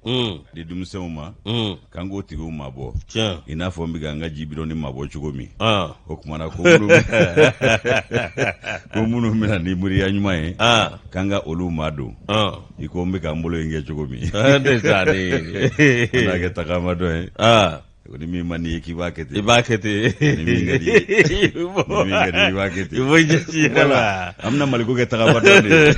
Di denmisɛnw ma k'an k'o tigiw mabɔ i n'a fɔ n bɛ ka n ka ji bidɔnni mabɔ cogo min. O tuma na ko minnu bɛna ni miiriya ɲuman ye, k'an ka olu madon i ko n bɛ ka n bolo in kɛ cogo min, n'a kɛ tagama dɔ ye. Ko ni min man di i ye, k'i b'a kɛ ten. I b'a kɛ ten. Ni min ka di i ye, ni min ka di i ye, i b'a kɛ ten. I b'o ɲɛsin i yɛrɛ ma. An bɛna Maliko kɛ tagama dɔ de ye.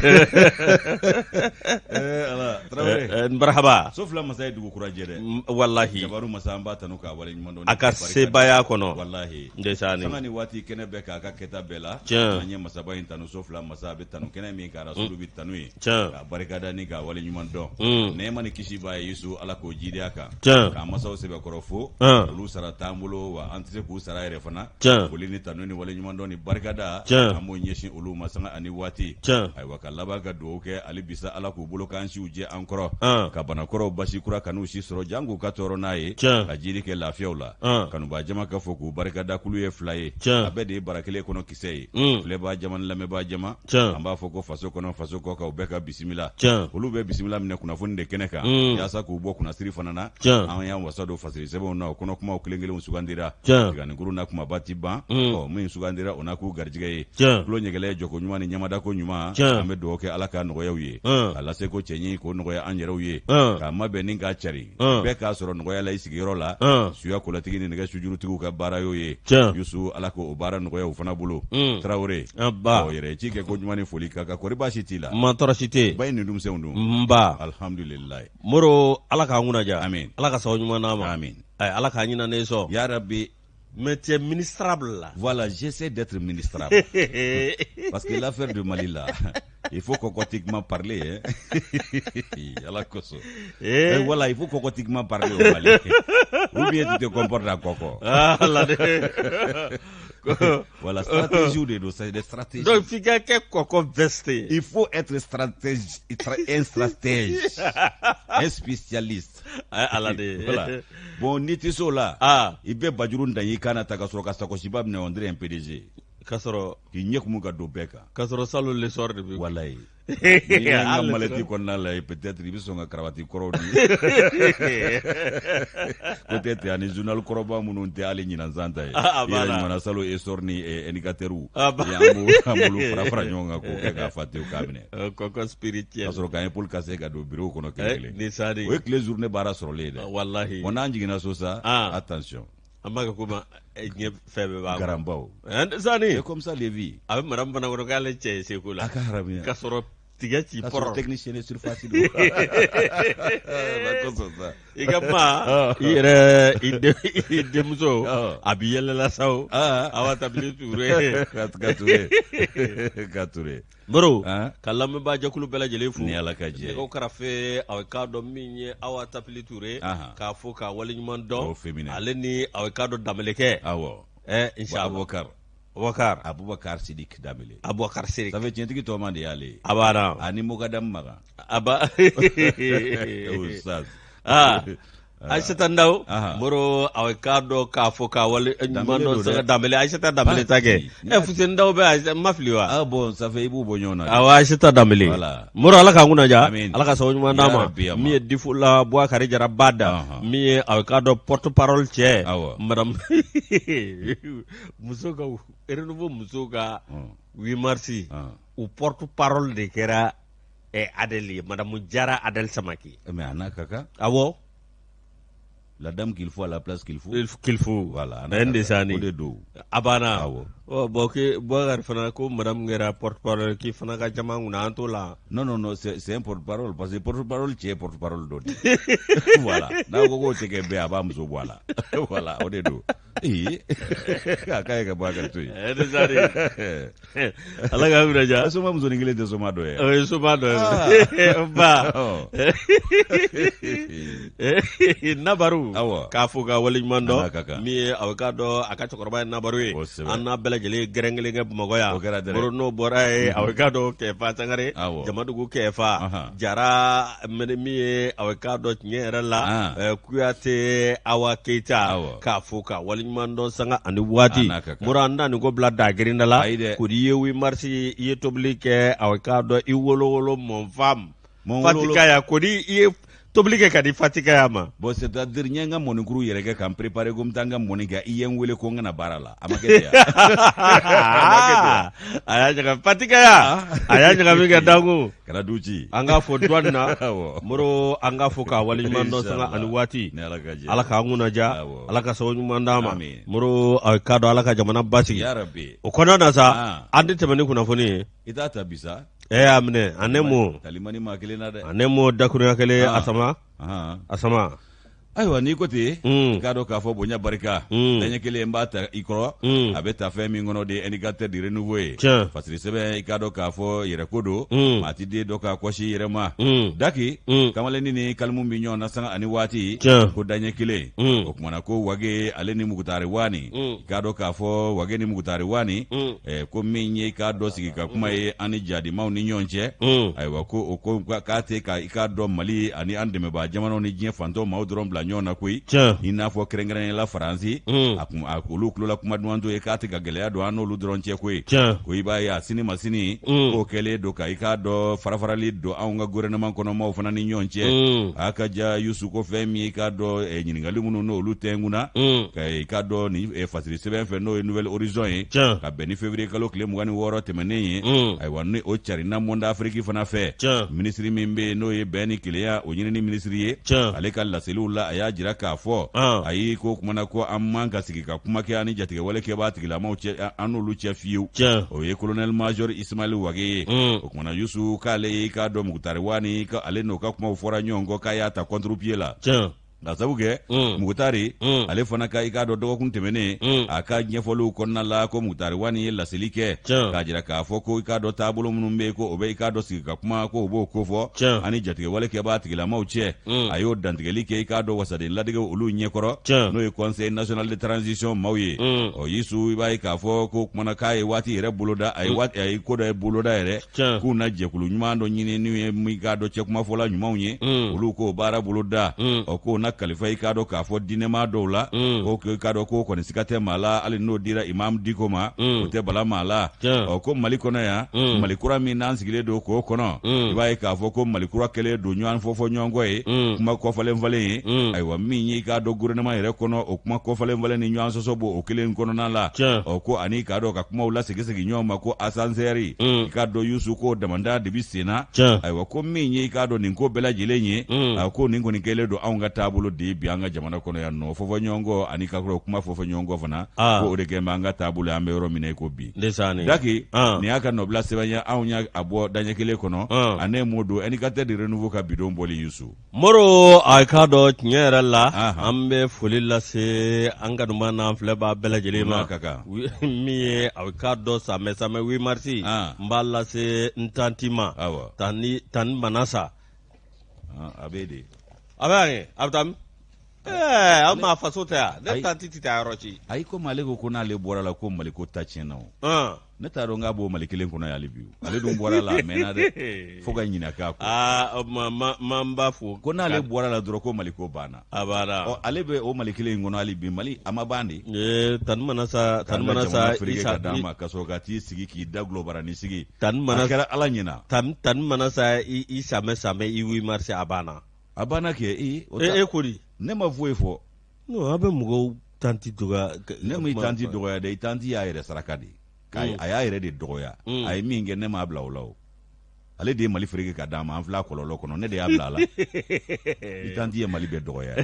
Ala Tarawele. Marahaba. So fila masa ye dugu kura jɛ dɛ. Walahi. Jabaru masa, an b'a tanu k'a waleɲuman dɔn. A ka sebaaya kɔnɔ. Walahi. Ndeysaan. Sanga ni waati, kɛnɛ bɛɛ k'a ka kɛta bɛɛ la. Tiɲɛ. An ye masaba in tanu, so fila masa, a bɛ tanu kɛnɛ min kan, rasulu bɛ tanu ye. Tiɲɛ. K'a barikada ni k'a waleɲuman dɔn. Nɛɛma ni kisi b'a ye Yusu, Ala k'o jidi a kan. Tiɲɛ. K'a masaw sɛbɛkɔrɔ fo. Olu sara t'an bolo wa an tɛ se k'u sara yɛrɛ fana. Tiɲɛ. Foli ni tanu ni waleɲuman dɔn ni barikada. Tiɲɛ. An b'o ɲɛsin olu ma sanga ani waati. Tiɲɛ. Ayiwa, ka laban ka dugawu kɛ hali bisa, Ala k'u bolo k'an siw jɛ an kɔrɔ. Ka banakɔrɔw basi kura kan'u si sɔrɔ jan k'u ka tɔɔrɔ n'a ye. Tiɲɛ. Ka jiri kɛ lafiyaw la. Kanubaa jama ka fo k'u barikada, kulu ye fila ye. Tiɲɛ. A bɛɛ de ye bara kelen kɔnɔ kisɛ ye. Filɛbaa jama ni lamɛnbaa jama. Tiɲɛ. An b'a fɔ ko faso kɔnɔ, faso kɔ kan, u bɛɛ ka bisimila. Tiɲɛ. Olu bɛ bisimila minɛ kunnafoni de kɛnɛ kan. Yaasa k'u bɔ kunnasiri fana na. Tiɲɛ. An y'an wasa don fasiri sɛbɛnw na, o kɔnɔ kumaw kelen kelenw sugandira. Tiɲɛ. Tiganikuru na kumaba ti ban. Ɔ, min sugandira, o na k'u garijɛgɛ ye. Tiɲɛ. Tulo ɲɛgɛlɛ, jɔko ɲuman ni ɲamadako ɲuman. Tiɲɛ. An bɛ dugawu kɛ, Ala ka nɔgɔya u ye. A lase ko cɛɲi k'o nɔgɔya an yɛrɛw ye. K'a mabɛn ni k'a cari. Bɛɛ k'a sɔrɔ nɔgɔya la i sigiyɔrɔ la. Suya kolatigi ni nɛgɛ sujurutigiw ka baara y'o ye. Tiɲɛ. Yusu, Ala k'o baara nɔgɔya u fana bolo. Tarawele. Ba. Ɔ, yɛrɛ ci kɛ ko ɲuman ni foli ka kan, kɔri baasi t'i la? Ma tɔɔrɔ si tɛ. Ba in ni denmisɛnw dun? Nba. Alhamdulilayi. Moro, Ala k'an kunna diya. Amin. Ala ka sababu ɲuman d'an ma. Amin. Ala k'an ɲinɛnen sɔn. Ya Rabbi. Mais tu es ministrable là. Voilà, j'essaie d'être ministrable. Parce que l'affaire de Mali là, il faut cocotiquement parler. Hein? Ala kosɔn. Eh. Et voilà, il faut cocotiquement parler au Mali. Ou bien tu te comportes en coco. Ah, là, de... Voilà, stratégie de dos, c'est des stratégies. Donc, f'i ka kɛ kɔkɔ veste ye. Il faut être stratège, un stratège, un spécialiste. Ala de. Voilà. Bon, n'i tɛ s'o la, Ah. i bɛ bajuru dan i kan na ta ka sɔrɔ ka sakɔsiba minɛ, on dirait un PDG. Ka sɔrɔ K'i ɲɛ kumu ka don bɛɛ kan. ka sɔrɔ salon l'essor de bɛ. Walayi. N'i ye n ka malɛti kɔnɔna la ye, peut-être i bɛ sɔn ka karavati kɔrɔw di. Ko tɛ ten, ani journal kɔrɔba minnu tɛ hali ɲinan san ta ye. Ah, I yɛrɛ voilà. ɲumanna salon essor ni indicateur Ah, bah. an b'olu fara fara ɲɔgɔn kan k'o kɛ k'a fa tewu k'a minɛ. Kɔkɔ spirituel. Ka sɔrɔ k'an épaule cassé ka don bureau kɔnɔ kelen kelen. Ni sari. O ye tile journée baara sɔrɔlen ye dɛ. Walahi. Bon, n'an jiginna so sa, Ah. attention. An b'a kɛ komi diɲɛ fɛn bɛɛ b'a kɔnɔ. Garanbaw. Sani. C'est comme ça les vies. A bɛ madame fana kɔnɔ k'ale cɛ ye seko la. A ka haramuya. Ka sɔrɔ tigɛ ci Ka sɔrɔ pɔrɔ. technicien de surface don. Kosɔn sa. I ka kuma i yɛrɛ i denmuso Ah. a bi yɛlɛla sa o. Ah. Awa Tabili Ture. Ka Ture. Ka Ture. Moro, Ah. ka lamɛnbaajɛkulu bɛɛ lajɛlen fo. Ni Ala ka jɛ ye. Nɛgɛw karafe, aw k'a dɔn min ye Awa Tabili Ture. Ahan. K'a fo k'a waleɲuman dɔn. O féminin. Ale ni aw k'a dɔn Danbelekɛ. Awɔ. Ɛ inshallah. Abubakar. Abubakar. Abubakar Sidik Danbele. Abubakar Sidik. Ça fait tiɲɛtigi tɔma de y'ale ye. A banna. Ani Mogadam Magan. Aba. Oustaz. Ah. Aïssata Ndaw. Aha. Moro, aw k'a dɔn k'a fɔ k'a wale ɲuman Danbele dɔn don dɛ. sanga Danbele Aïssata Danbele ta kɛ. Pati. Ɛ Fuseni Ndaw bɛ Aïssata ma fili wa? Ah bon, ça fait i b'u bɔ ɲɔgɔn na. Awɔ Aïssata Danbele. Voilà. Moro, Ala k'an kunna diya. Amin. Ala ka sababu ɲuman d'an Ya ma. Rabbi, ama. Min ye Difula Bouakari Jara Bada. Ahan. Min ye aw k'a dɔn porte parole cɛ. Awɔ. Madame muso ka renouveau muso ka 8 mars. U porte parole de kɛra ɛ Adèle ye, madame Jara Adèle Samake. Mais a n'a ka kan. Awɔ. La dame qu'il faut à la place qu'il faut. Qu'il faut. Voilà. a n'a Ɛn ka de kan. sani. O de don. A banna. Awɔ. Ɔ bon ke Bouakari fana ko madame kɛra porte parole k'i fana ka jama kunna an t'o la. Non, non, non, c'est un porte-parole. Parce que porte-parole, cɛ ye porte-parole dɔ de. Voilà. N'a ko k'o tɛ kɛ bɛɛ, a b'a muso bɔ a la. Voilà, o de don. Ee, a k'a ye ka Bouakari to yen. Ɛn de sani. Ala k'a minɛ ja. Soma musonin kelen tɛ soma dɔ ye. O ye soma dɔ ye. Ba. Ɔ. Nabaru. Awɔ. K'a fo ka waleɲuman A n'a ka dɔn. kan. Min ye aw k'a dɔn a ka cɛkɔrɔba ye Nabaru ye. Kosɛbɛ. An n'a bɛɛ lajɛlen gɛrɛn kelen kɛ Bamakɔ yan. O kɛra dɛrɛ. Moro n'o bɔra ye aw k'a dɔn Kɛfa Sangare. Awɔ. Jamadugu Kɛfa. Ahan. Jara mɛnɛ min ye aw k'a dɔn tiɲɛ yɛrɛ la. Ah. Kuyate Awa Keyita. Awɔ. K'a fo ka waleɲuman dɔn sanga ani waati. A n'a ka kan. Moro an da nin ko bila dagirinda la. Ayi dɛ. Ko i ye 8 mars i ye tobili kɛ aw k'a dɔn i wolo wolo mon femme. Mon Fati wolo- Kaya ko ni i ye Tobili kɛ ka di fatikaya ma. Bon, c'est à dire n ye n ka mɔnikuru yɛrɛ kɛ ka n préparer ko n bɛ taa n ka mɔni kɛ, i ye n wele ko n ka na baara la. A ma kɛ ten wa? A ma kɛ ten wa? A y'a ɲagami fatikaya, a y'a ɲagami kɛ danko. Kana du ci. An k'a fo douane na. Awɔ. Moro, an k'a fo k'a waleɲuman dɔn sanga ani waati. Ni Ala ka jɛ. Ala k'an kunna diya. Awɔ. Ala ka sababu ɲuman d'an ma. Amin. Moro, a k'a dɔn Ala ka jamana basigi. Ya Rabbi. O kɔnɔna na sa, Ah. an tɛ tɛmɛ ni kunnafoni ye. I t'a ta bi sa. Ɛ y'a minɛ a ne mo. Talimani maa kelen na dɛ. A ne mo dakurunya kelen. Ah. A sama. Ahan. A sama. Ayiwa, n'i ko ten, i k'a dɔn k'a fɔ bonya barika, daɲɛ kelen n b'a ta i kɔrɔ, a bɛ ta fɛn min kɔnɔ de ye indicateur du renouveau ye. Fasiri sɛbɛn, i k'a dɔn k'a fɔ yɛrɛ ko don, maa ti den dɔ k'a kɔsi i yɛrɛ ma. Daki, kamalennin ni kalimu bɛ ɲɔgɔn na sanga ani waati. Ko daɲɛ kelen, o kumana ko Wage ale ni Mugutari Wani, i k'a dɔn k'a fɔ Wage ni Mugutari Wani, ko min ye i k'a dɔn sigi ka kuma ye an ni jadimaw ni ɲɔgɔn cɛ. Ayiwa, ko o ko k'a tɛ ka i k'a dɔn Mali ani an dɛmɛbaa jamanaw ni diɲɛ fantɔ maaw dɔrɔn bila ɲɔgɔn na koyi, i n'a fɔ kɛrɛnkɛrɛnnenya la Faransi, a kun a olu tulola kuma duman to ye k'a tɛ ka gɛlɛya don an n'olu dɔrɔn cɛ koyi. Ko i b'a ye a sini ma sini, k'o kɛlen don ka i k'a dɔn farafarali don anw ka gouvernement kɔnɔ maaw fana ni ɲɔgɔn cɛ. A ka ja Yusu, ko fɛn min ye i k'a dɔn ɲininkali minnu n'olu tɛnkunna ka i k'a dɔn ni fasiri sɛbɛn fɛ, n'o ye Nouvel Horizon ye, ka bɛn ni février kalo tile 26 tɛmɛnen ye. Ayiwa, ni o carinna Monde Afrique fana fɛ, minisiri min bɛ yen n'o ye bɛn ni kelenya o ɲinini minisiri ye, ale ka laseliw la, a y'a jira k'a fɔ ayi, ko kumana ko an man ka sigi ka kuma kɛ an ni jatigɛwale kɛbaa tigilamaw cɛ, an n'olu cɛ fiyewu. O ye colonel major Ismaël Wage ye. O kumana Yusu, k'ale ye k'a dɔn Mugutari Wani, ale n'o ka kumaw fɔra ɲɔgɔn kɔ, k'a y'a ta contre-pied la. Ka sabu kɛ Mugutari ale fana ka i k'a dɔn dɔgɔkun tɛmɛnen, a ka ɲɛfɔliw kɔnɔna la, ko Mugutari Wani ye laseli kɛ k'a jira k'a fɔ ko i k'a dɔn taabolo minnu bɛ yen, ko o bɛ i k'a dɔn sigi ka kuma, ko o b'o kofɔ ani jatigɛwale kɛbaa tigilamaw cɛ. A y'o dantigɛli kɛ i k'a dɔn wasaden ladegew olu ɲɛkɔrɔ, n'o ye Conseil national de transition maaw ye. Ɔ Yusu, i b'a ye k'a fɔ ko kumana k'a ye waati yɛrɛ boloda, a ye waati, a ye ko dɔ boloda yɛrɛ, k'u na jɛkulu ɲuman dɔ ɲini n'u ye i k'a dɔn cɛkumafɔla ɲumanw ye, olu k'o baara boloda. Ɔ k'o na kalifa i k'a dɔn k'a fɔ diinɛmaa dɔw la, ko i k'a dɔn k'o kɔni siga tɛ maa la, hali n'o dira Imam Diko ma, o tɛ bala maa la. Ɔ ko Mali kɔnɔ yan, Mali kura min n'an sigilen don k'o kɔnɔ, i b'a ye k'a fɔ ko Mali kura kɛlen don ɲɔgɔn fɔfɔ ɲɔgɔn kɔ ye, kuma kɔfalen falen ye. Ayiwa, min ye i k'a dɔn gouvernement yɛrɛ kɔnɔ, o kuma kɔfalen falen ni ɲɔgɔn sɔsɔ b'o o kelen kɔnɔna la. Ɔ ko ani k'a dɔn ka kumaw lasegin segin ɲɔgɔn ma ko ascenseur, i k'a dɔn Yusu, k'o damanda de bɛ sen na. Ayiwa, ko min ye i k'a dɔn nin ko bɛɛ lajɛlen ye, a ko nin kɔni kɛlen don anw ka taabolo de ye bi an ka jamana kɔnɔ yan nɔ, fɔfɔ ɲɔgɔn kɔ ani ka kuma fɔfɔ ɲɔgɔn kɔ fana, ko o de kɛlen bɛ an ka taabolo ye an bɛ yɔrɔ min na i ko bi. Daki, nin y'a ka nɔbila sɛbɛn ye, anw y'a bɔ daɲɛ kelen kɔnɔ, a ne m'o don indicateur du renouveau ka bidon bɔli Yusu. Moro, a k'a dɔn tiɲɛ yɛrɛ la, an bɛ foli lase an kanubaa n'an filɛbaa bɛɛ lajɛlen ma. Ka kan. Min ye a k'a dɔn samɛ samɛ 8 mars, n b'a lase n tanti ma, tani tani Manasa. A bɛ de. A bɛ yan, a bɛ taa min? Ɛɛ, an maa faso tɛ yan, ne tanti tɛ taa yɔrɔ ci. Ayi, komi ale ko ko n'ale bɔra la ko Mali ko ta tiɲɛna o. Ne t'a dɔn k'a b'o Mali kelen kɔnɔ hali bi, ale dun bɔra la a mɛnna dɛ, fo ka ɲinɛ k'a kɔ. Aa, ma ma n b'a fo. Ko n'ale bɔra la dɔrɔn ko Mali ko banna. A banna. Ɔ, ale bɛ o Mali kelen in kɔnɔ hali bi, Mali a ma ban de. Ee, tani Manasa, tani Manasa, Isa ka d'a ma ka sɔrɔ ka t'i sigi k'i da gulɔbarani sigi. Tani Manasa, a kɛra Ala ɲɛna. Tani Manasa, i samɛ samɛ i 8 mars a banna. A banna kɛ e. E ko di? Ne ma foyi fɔ. Non, a bɛ mɔgɔw tanti dɔgɔya. Ne ma i tanti dɔgɔya dɛ, i tanti y'a yɛrɛ saraka de. A y'a yɛrɛ de dɔgɔya. A ye min kɛ, ne m'a bila o la o. Ale de ye Mali fereke ka d'a ma, an filɛ a kɔlɔlɔ kɔnɔ, ne de y'a bila a la. I tanti ye Mali bɛɛ dɔgɔya.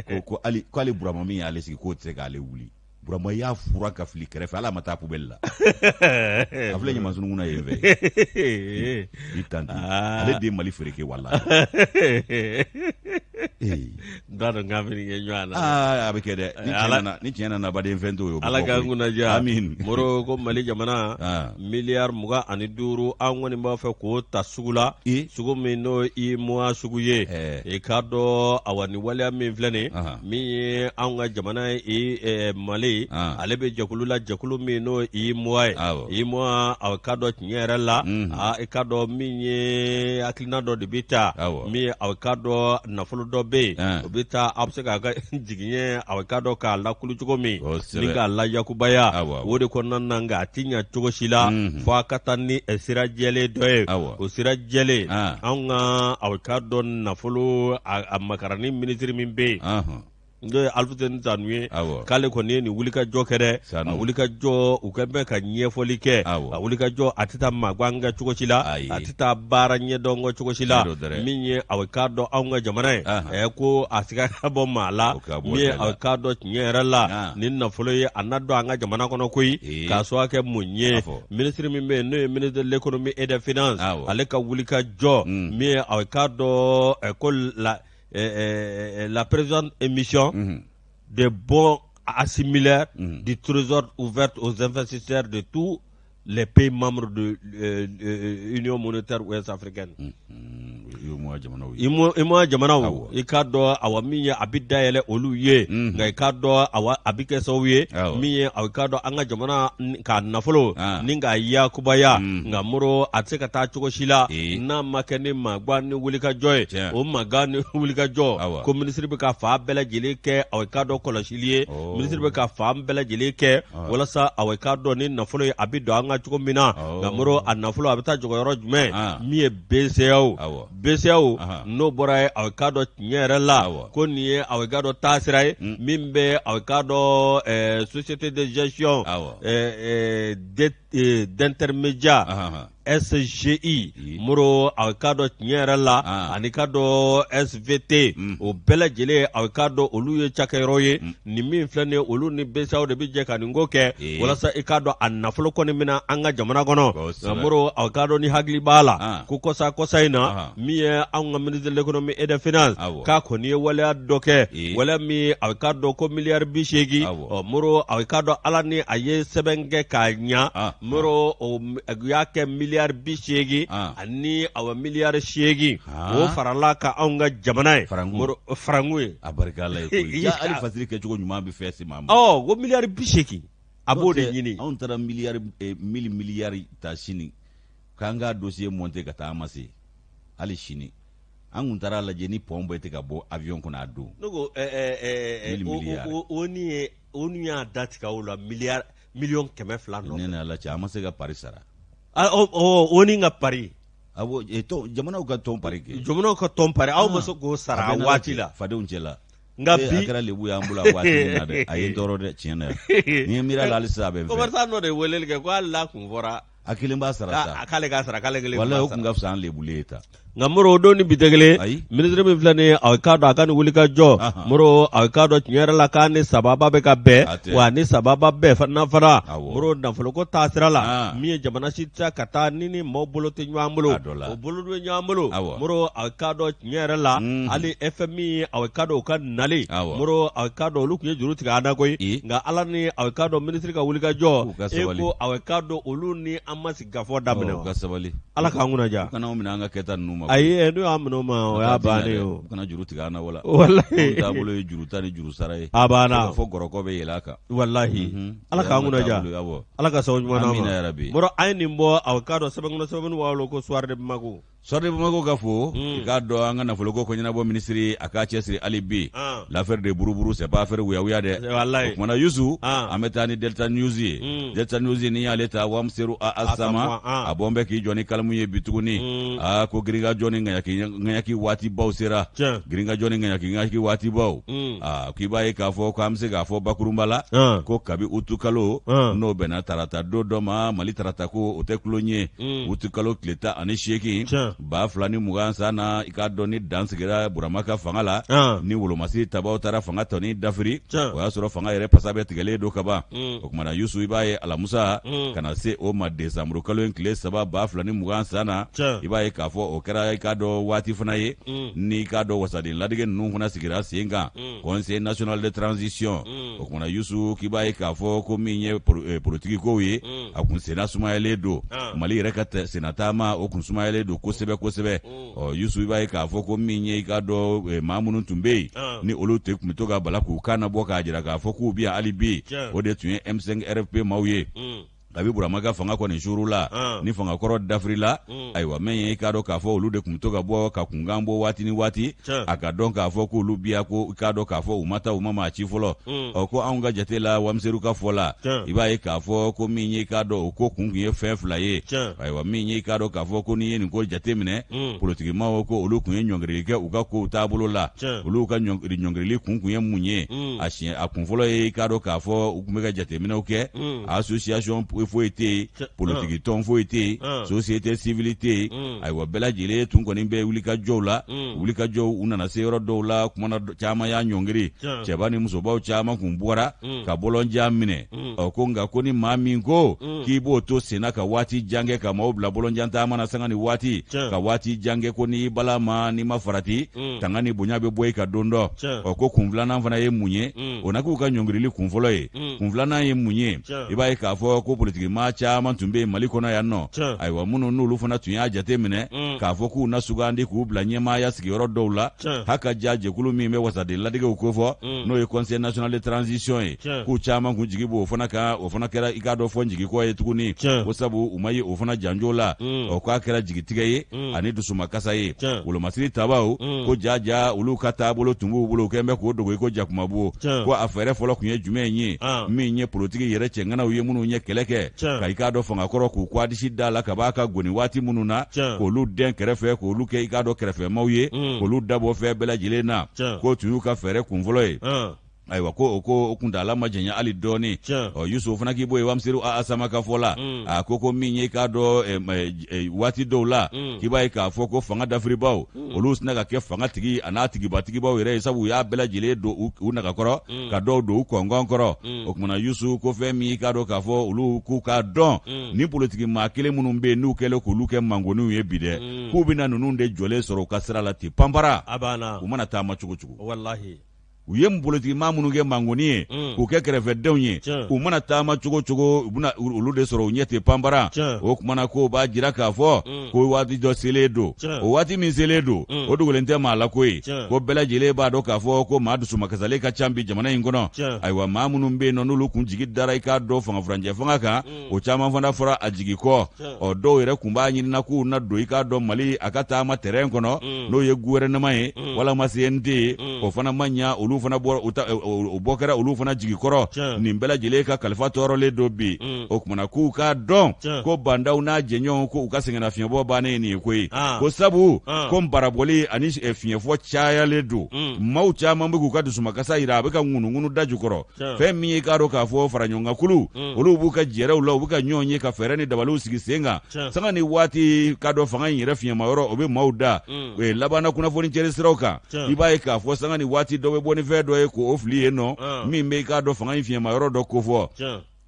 Ko ko hali k'ale Burama min y'ale sigi k'o tɛ se k'ale wuli. Burama y'a fura ka fili kɛrɛfɛ, hali a ma taa poubelle la. A filɛ ɲamansununkun na yen fɛ. I tanti ale de ye Mali fereke walahi. N t'a dɔn k'a bɛ nin kɛ ɲɔgɔn na. Aa, a bɛ kɛ dɛ. Ni tiɲɛ nana, baden fɛn t'o ye. Ala k'an kunna diya. Amin. Moro, ko Mali jamana miliyari 25, an kɔni b'a fɛ k'o ta sugu la. Sugu min n'o ye UEMOA sugu ye. I k'a dɔn awa ni waleya min filɛ nin ye, min ye anw ka jamana ye Mali, ale bɛ jɛkulu la, jɛkulu min n'o ye UEMOA ye. UEMOA, a k'a dɔn tiɲɛ yɛrɛ la, i k'a dɔn min ye hakilina dɔ de bɛ ta, min ye a k'a dɔn nafolo dɔ bɛ bɛ yen, o bɛ taa aw bɛ se k'a ka jigiɲɛ aw k'a dɔn k'a lakulu cogo min ni k'a layakubaya o de kɔnɔna na, nka a tɛ ɲɛ cogo si la fo a ka taa ni sira jɛlen dɔ ye. O sira jɛlen, anw ka aw k'a dɔn nafolo a makarani minisiri min bɛ yen, n'o ye Alifuseni Sanu ye, k'ale kɔni ye nin wulikajɔ kɛ dɛ. A wulikajɔ, u kɛlen bɛ ka ɲɛfɔli kɛ. A wulikajɔ, a tɛ taa magan kɛ cogo si la, a tɛ taa baara ɲɛdɔn kɔ cogo si la. Min ye aw k'a dɔn anw ka jamana ye, ɛ ko a siga ka bɔ maa la, min ye aw k'a dɔn tiɲɛ yɛrɛ la, nin nafolo ye a na don an ka jamana kɔnɔ koyi, k'a sababu kɛ mun ye? Minisiri min bɛ yen, n'o ye ministre de l'économie et des finances, ale ka wulikajɔ, min ye aw k'a dɔn ko la la présente émission de bons similaires du Trésor ouverte aux investisseurs de tous les pays membres de l'Union monétaire ouest africaine. UEMOA jamanaw, i k'a dɔn awa min ye a bɛ dayɛlɛ olu ye, nka i k'a dɔn awa a bɛ kɛ sababu ye min ye aw k'a dɔn an ka jamana k'a nafolo ni k'a yakubaya. Nka Moro, a tɛ se ka taa cogo si la n'a ma kɛ ni magan ni wulikajɔ ye. O magan ni wulikajɔ ko minisiri bɛ ka fan bɛɛ lajɛlen kɛ aw k'a dɔn kɔlɔsili ye. Minisiri bɛ ka fan bɛɛ lajɛlen kɛ walasa aw k'a dɔn ni nafolo ye a bɛ don an ka cogo min na. Nka Moro, a nafolo a bɛ taa jɔyɔrɔ yɔrɔ jumɛn? Min ye BCEAO, BCEAO n'o bɔra ye, aw k'a dɔn tiɲɛ yɛrɛ la ko nin ye aw k'a dɔn taasira ye min bɛ aw k'a dɔn société de gestion d'intermédiaire SGI. Moro, aw k'a dɔn tiɲɛ yɛrɛ la, ani k'a dɔn SVT, o bɛɛ lajɛlen aw k'a dɔn olu ye cakɛyɔrɔ ye. Nin min filɛ nin ye, olu ni BCEAO de bɛ jɛ ka nin ko kɛ walasa i k'a dɔn a nafolo kɔni bɛ na an ka jamana kɔnɔ. Nka Moro, aw k'a dɔn ni hakili b'a la ko kɔsa kɔsa in na, min ye anw ka ministre de l'économie et des finances, k'a kɔni ye waleya dɔ kɛ, waleya min aw k'a dɔn ko miliyari 80. Ɔ Moro, aw k'a dɔn ala ni a ye sɛbɛn kɛ k'a ɲa. Moro, o y'a kɛ miliyari 80 ani awa miliyari 8, o farala ka anw ka jamana ye farangu ye. A barika Ala ye koyi. Ja hali fasiri kɛcogo ɲuman bɛ fɛn se maa ma. Ɔ ko miliyari 80, a b'o de ɲini. Anw taara miliyari mili miliyari ta sini k'an ka dossier monter ka taa, an ma se hali sini. An kun taara lajɛ ni pɔn bɛɛ tɛ ka bɔ avion kɔnɔ a don. Ne ko o ni ye ONU y'a datigɛ o la miliyari miliyɔn 200 nɔfɛ. Ne ni Ala cɛ, an ma se ka pari sara. ONU ka pari. Awɔ, jamanaw ka tɔn pari kɛ. Jamanaw ka tɔn pari, aw ma se k'o sara a waati la. Fadenw cɛ la. Nka bi a kɛra lebu y'an bolo a waati min na dɛ, a ye n tɔɔrɔ dɛ, tiɲɛ na. Ni ye miiri a la hali sisan a bɛ n fɛ. Commerçant dɔ de ye weleli kɛ ko hali n'a kun fɔra. A kelen b'a sara sa. K'ale k'a sara, k'ale kelen b'a sara. Walayi o kun ka fisa an lebulen ye ta. Nka Moro, o don ni bi tɛ kelen. Ayi. Minisiri min filɛ nin ye, a k'a dɔn a ka nin wulikajɔ. Moro, a k'a dɔn tiɲɛ yɛrɛ la k'a ni sababa bɛ ka bɛn. A tɛ. Wa ni sababa bɛɛ fana fana. Awɔ. Moro, nafoloko taasira la. Min ye jamana si tɛ se ka taa ni ni maaw bolo tɛ ɲɔgɔn bolo. A dɔ la. O bolo bɛ ɲɔgɔn bolo. Awɔ. Moro, a k'a dɔn tiɲɛ yɛrɛ la. Hali FMI, a k'a dɔn u ka nali. Awɔ. Moro, a k'a dɔn olu tun ye juru tigɛ an na koyi. Ee. Nka Ala ni a k'a dɔn minisiri ka wulikajɔ. U ka sabali. E ko a k'a dɔn olu ni an ma sigikafɔ daminɛ. U ka sabali. Ala k'an kunna diya. U kana anw minɛ an ka kɛta ninnu ma. Ayi, n'u y'an minɛ o ma, o y'a bannen ye o. U kana juru tigɛ an na wala. Walahi. Anw taabolo ye juru ta ni juru sara ye. A banna. Fo gɔrɔkɔ bɛ yɛlɛ a kan. Walahi. Ala k'an kunna diya. Ala ka sababu ɲuman d'an ma. Amina yarabi. Moro, an ye nin bɔ, aw k'a dɔn sɛbɛnkɔnɔ sɛbɛnni b'a bolo ko Soir de Bamako. Soir de Bamako ka fo, i k'a dɔn an ka nafoloko koɲɛnabɔ minisiri, a k'a cɛsiri hali bi. L'affaire de Buruburu, c'est pas affaire wuya-wuya dɛ. Walayi. O kumana Yusu, an bɛ taa ni Delta News ye. Delta News, n'i y'ale ta, Wamseru a Asama, a bɔn bɛ k'i jɔ ni kalamu ye bi tuguni. Aa, ko girinkajɔ ni ŋaɲaki waatibaw sera. Girinkajɔ ni ŋaɲaki waatibaw. Aa, k'i b'a ye k'a fɔ k'an bɛ se k'a fɔ bakurunba la, ko kabi utukalo, n'o bɛnna tarata don dɔ ma, Mali tarata ko o tɛ tulon ye. Utukalo tile 18, 2020 san na, i k'a dɔn ni dan sigira Burama ka fanga la, ni wolomasiri tabaw taara fanga tɔni dafiri, o y'a sɔrɔ fanga yɛrɛ pasa bɛɛ tigɛlen don kaban. O kumana Yusu, i b'a ye alamusa ka na se o ma, desanburu kalo in tile 3 2020 san na, i b'a ye k'a fɔ o kɛra i k'a dɔn waati fana ye ni i k'a dɔn wasaden ladege ninnu fana sigira sen kan, Conseil national de transition. O kumana Yusu, k'i b'a ye k'a fɔ ko min ye politiki kow ye, a kun senna sumayalen don. Mali yɛrɛ ka sennataama, o kun sumayalen don kosɛbɛ kosɛbɛ. Ɔ Yusu, i b'a ye k'a fɔ ko min ye i k'a dɔn maa minnu tun bɛ yen ni olu tɛ tun bɛ to ka bala k'u kan nabɔ k'a jira k'a fɔ k'u bɛ yan hali bi, o de tun ye M5 RFP maaw ye. Kabi Burama ka fanga kɔni suurula ni fanga kɔrɔ dafirila, ayiwa min ye i k'a dɔn k'a fɔ olu de tun bɛ to ka bɔ ka kunkan bɔ waati ni waati, a ka dɔn k'a fɔ k'olu bi yan ko i k'a dɔn k'a fɔ u ma taa u ma maa ci fɔlɔ. Ɔ ko anw ka jate la, Wamiseru ka fɔ la, i b'a ye k'a fɔ ko min ye i k'a dɔn o ko kun tun ye fɛn fila ye. Ayiwa min ye i k'a dɔn k'a fɔ ko n'i ye nin ko jate minɛ, politikimaaw ko olu tun ye ɲɔngirili kɛ u ka kow taabolo la. Olu ka ɲɔngirili kun tun ye mun ye? A siɲɛ a kun fɔlɔ ye i k'a dɔn k'a fɔ u tun bɛ ka jateminɛw kɛ. Association foyi tɛ yen, politiki tɔn foyi tɛ yen, société civile tɛ yen. Ayiwa bɛɛ lajɛlen tun kɔni bɛ wulikajɔw la. Wulikajɔw u nana se yɔrɔ dɔw la, kumana caman y'a ɲɔngiri, cɛba ni musobaw caman kun bɔra ka bɔlɔnjan minɛ. Ɔ ko nka ko ni maa min ko k'i b'o to senna ka waati jan kɛ ka maaw bila bɔlɔnjan taama na sanga ni waati, ka waati jan kɛ, ko n'i bala ma n'i ma farati, tanga ni bonya bɛ bɔ i kan don dɔ. Ɔ ko kun filanan fana ye mun ye? O na k'u ka ɲɔngirili kun fɔlɔ ye. Kun filanan ye mun ye? I b'a ye k'a fɔ ko politikimaa caman tun bɛ yen Mali kɔnɔ yan nɔ, ayiwa minnu n'olu fana tun y'a jate minɛ k'a fɔ k'u na sugandi k'u bila ɲɛmaaya sigiyɔrɔ dɔw la, haka ja jɛkulu min bɛ wasaden ladegew kofɔ, n'o ye Conseil national de transition ye, k'u caman kun jigi b'o fana kan. O fana kɛra i k'a dɔn fɔ jigi kɔ ye tuguni, ko sabu u ma ye o fana janjo la. Ɔ k'a kɛra jigitigɛ ye ani dusumakasa ye. Wolomasiri tabaw ko jaja olu ka taabolo tun b'u bolo, u kɛlen bɛ k'o dogo i ko jakumabo. Ko a fɛɛrɛ fɔlɔ tun ye jumɛn ye? Min ye politiki yɛrɛ cɛŋanaw ye minnu ye kɛlɛ kɛ ka i k'a dɔn fangakɔrɔ k'u kwadisi da la ka b'a ka goni waati minnu na, k'olu dɛn kɛrɛfɛ, k'olu kɛ i k'a dɔn kɛrɛfɛmaw ye, k'olu dabɔ fɛn bɛɛ lajɛlen na, k'o tun y'u ka fɛɛrɛ kunfɔlɔ ye. Ayiwa ko o ko o kuntaala ma janya hali dɔɔni. Ɔ Yusu, o fana k'i bɔ yen, Wamiseru a Sama ka fɔ la, a ko min ye k'a dɔn waati dɔw la, k'i b'a ye k'a fɔ ko fanga dafiribaw olu sina ka kɛ fanga tigi a n'a tigibatigibaw yɛrɛ ye, sabu u y'a bɛɛ lajɛlen don u nagakɔrɔ, ka dɔw don u kɔngɔn kɔrɔ. O kumana Yusu, ko fɛn min k'a dɔn k'a fɔ olu k'u k'a dɔn ni politiki maa kelen minnu bɛ yen n'u kɛlen k'olu kɛ mangoniw ye bi dɛ, k'u bɛna ninnu de jɔlen sɔrɔ u ka sira la ten panpara, u mana taama cogo cogo. U ye politiki maa minnu kɛ mangoni ye, k'u kɛ kɛrɛfɛdenw ye, u mana taama cogo cogo, u bɛna olu de sɔrɔ u ɲɛ ten panpara. O kumana k'o b'a jira k'a fɔ ko waati dɔ selen don. O waati min selen don, o dogolen tɛ maa la ko ye, ko bɛɛ lajɛlen b'a dɔn k'a fɔ ko maa dusumakasalen ka ca bi jamana in kɔnɔ. Ayiwa maa minnu bɛ yen nɔ n'olu kun jigi dara i k'a dɔn fanga furancɛ fanga kan, o caman fana fɔra a jigi kɔ. Ɔ dɔw yɛrɛ kun b'a ɲinina k'u na don i k'a dɔn Mali a ka taama terrain kɔnɔ, n'o ye gouvernement ye walama CNT ye, o fana ma ɲa, olu fana bɔ o bɔ kɛra olu fana jigi kɔrɔ. Nin bɛɛ lajɛlen ka kalifa tɔɔrɔlen don bi. O kumana k'u k'a dɔn ko Ba Ndaw n'a jɛɲɔgɔnw ko u ka sɛgɛnnafiɲɛbɔ bannen ye nin ye koyi, ko sabu ko barabɔli ani fiɲɛfɔ cayalen don, maaw caman bɛ k'u ka dusumakasa yira, a bɛ ka ŋunuŋunu da jukɔrɔ. Fɛn min ye k'a dɔn k'a fɔ faraɲɔgɔnkankulu, olu b'u ka jɛrɛw la, u bɛ ka ɲɔgɔn ye ka fɛɛrɛ ni dabaliw sigi sen kan sanga ni waati, k'a dɔn fanga in yɛrɛ fiɲɛmayɔrɔ o bɛ maaw da labanna kunnafoni cɛri siraw kan. I b'a ye k'a fɔ sanga ni waati dɔ bɛ bɔ ni fɛn dɔ ye k'o fili yen nɔ, min bɛ i k'a dɔn fanga in fiɲɛmayɔrɔ dɔ kofɔ,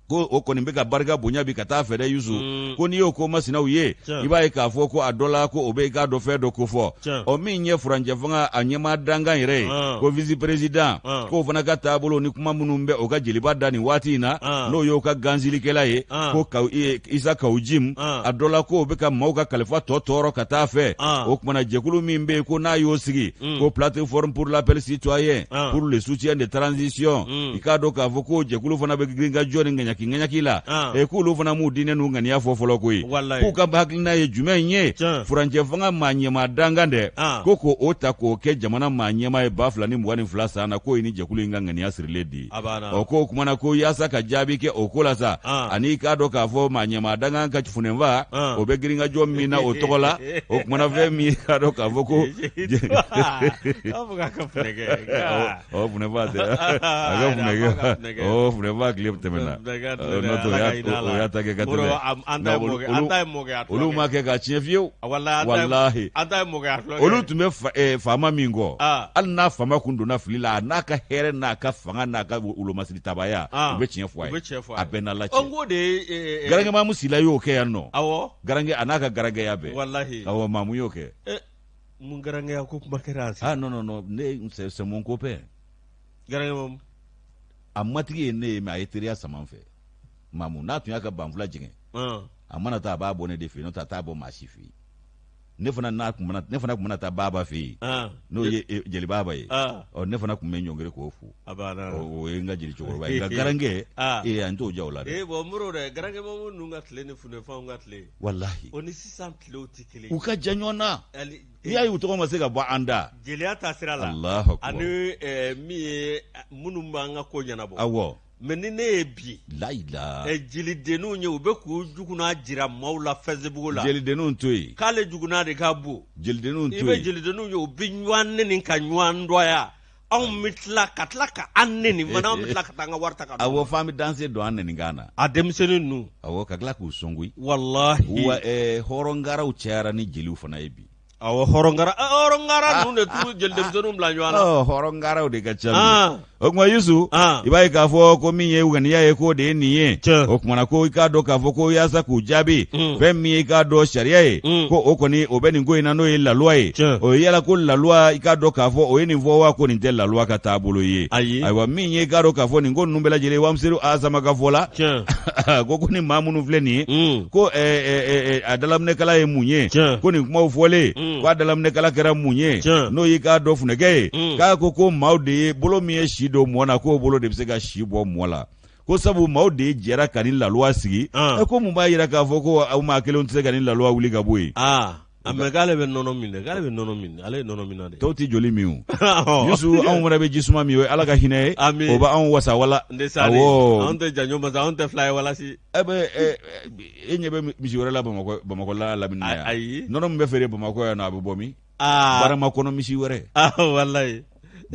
ko o kɔni bɛ ka barika bonya bi ka taa fɛ dɛ. Yusu, ko n'i y'o ko masinaw ye, i b'a ye k'a fɔ ko a dɔ la ko o bɛ i k'a dɔn fɛn dɔ kofɔ. Ɔ min ye furancɛ fanga a ɲɛmaa dankan yɛrɛ ye, ko vice président, k'o fana ka taabolo ni kuma minnu bɛ o ka jeliba da nin waati in na, n'o y'o ka gansilikɛla ye, ko Isa Kawu Jim, a dɔ la k'o bɛ ka maaw ka kalifa tɔ tɔɔrɔ ka taa fɛ. O kumana jɛkulu min bɛ yen ko n'a y'o sigi, ko plateforme pour l'appel citoyen pour le soutien de transition, i k'a dɔn k'a fɔ ko jɛkulu fana bɛ girinkajɔ ni ŋaɲaki ŋaɲaki la, e k'olu fana m'u diinɛ n'u ŋaniya fɔ fɔlɔ koyi, k'u ka hakilina ye jumɛn ye? Furancɛ fanga maa ɲɛmaa dankan dɛ, ko k'o ta k'o kɛ jamana maa ɲɛmaa ye 2022 san na, k'o ye ni jɛkulu in ka ŋaniya sirilen di. Ɔ k'o kumana ko yaasa ka jaabi kɛ o ko la sa, ani i k'a dɔn k'a fɔ maa ɲɛmaa dankan ka funɛnfa o bɛ girinkajɔ min na o tɔgɔ la. O kumana fɛn min ye k'a dɔn k'a fɔ ko ɔ funɛfa tɛ a ka funɛkɛ, ɔ funɛfa tile tɛmɛna, n'o tɛ o y'a ta kɛ ka tɛmɛ. Olu ma kɛ ka tiɲɛ fiyewu, walahi. Olu tun bɛ faama min kɔ, hali n'a faama kun donna fili la, a n'a ka hɛrɛ n'a ka fanga n'a ka wolomasiri tabaya, u bɛ tiɲɛ fɔ a ye, a bɛɛ n'Ala cɛ. Garankɛ Mamu Sila y'o kɛ yan nɔ, garankɛ a n'a ka garankɛya bɛɛ, awɔ, Mamu y'o kɛ. Mun garankɛya ko kuma kɛra ah non non non, ne c'est mon copain. Garankɛ Mamu a matigi ye ne ye, mais a ye teriya sama n fɛ. Mamu n'a tun y'a ka banfula jigin, a mana taa, a b'a bɔ ne de fɛ yen, n'o tɛ a t'a bɔ maa si fɛ yen. Ne fana n'a tun mana ne fana tun mana taa baaba fɛ yen ah. n'o ye e, jeli baaba ye ah. ɔ ne fana tun bɛ ɲɔngiri k'o fo a banna o ye n ka jeli cɛkɔrɔba ye nka garankɛ ah. ee an t'o ja o la dɛ ee bɔn Moro dɛ garankɛ mamu ninnu ka tile ni funɛfanw ka tile walahi o ni sisan tilew tɛ kelen u ka jan ɲɔgɔn na n'i y'a ye u tɔgɔ ma se ka bɔ an da jeliya ta sira la Alahu akubar ani eh, min ye minnu b'an ka ko ɲɛnabɔ awɔ mais ni ne ye bi layila eh, jelidenninw ye u bɛ k'u juguna jira maaw la Facebook la jelidenninw to yen k'ale juguna de ka bon jelidenninw to i bɛ yen jelidenninw ye u bɛ ɲɔgɔn neni ka ɲɔgɔn dɔgɔya anw bɛ tila ka tila ka an neni fana anw bɛ tila ka taa an ka wari ta ka awɔ f'an bɛ danse don an nenikan na a denmisɛnnin ninnu awɔ ka tila k'u sɔn koyi walahi wa eh, hɔrɔngaraw cayara ni jeliw fana ye bi Awɔ hɔrɔngara hɔrɔngara ninnu de t'u jeli denmisɛnninw bila ɲɔgɔn na. Ɔ hɔrɔngaraw de ka ca bi. O tuma Yusu i b'a ye k'a fɔ ko min ye ŋaniya ye k'o de ye nin ye. O tuma na ko i k'a dɔn k'a fɔ ko yaasa k'u jaabi fɛn min ye i k'a dɔn sariya ye ko o kɔni o bɛ nin ko in na n'o ye la loi ye. O ye yala ko la loi i k'a dɔn k'a fɔ o ye nin fɔ wa ko nin tɛ la loi ka taabolo ye. Ayi. Ayiwa min ye i k'a dɔn k'a fɔ nin ko ninnu bɛɛ lajɛlen Wamiseru Asama ka fɔ la. Ko ni maa minnu filɛ nin ye. Ko a dalaminɛkala ye mun ye ko nin kumaw fɔlen mm. ko a dalaminɛkala kɛra mun ye n'o y'i k'a dɔn funɛkɛ ye mm. k'a ko ko maaw de ye bolo min ye si don mɔ na k'o bolo de bɛ se ka si bɔ mɔ la ko sabu maaw de jɛra ka nin la loi sigi ah. ko mun b'a yira k'a fɔ ko aw maa kelenw tɛ se ka nin la loi wuli ka bɔ yen ah. A mais k'ale bɛ nɔnɔ min dɛ k'ale bɛ nɔnɔ min ale ye nɔnɔ minna de tɔw tɛ joli min o Yusu anw fana bɛ ji suma min o ye Ala ka hinɛ ye o bɛ anw wasa wala awɔ anw tɛ janjo masa anw tɛ fila ye walasi e bɛ e ɲɛ bɛ misi wɛrɛ la Bamakɔ Bamakɔ la lamini na yan ayi nɔnɔ min bɛ feere Bamakɔ yan nɔ a bɛ bɔ min aa barama kɔnɔ misi wɛrɛ walayi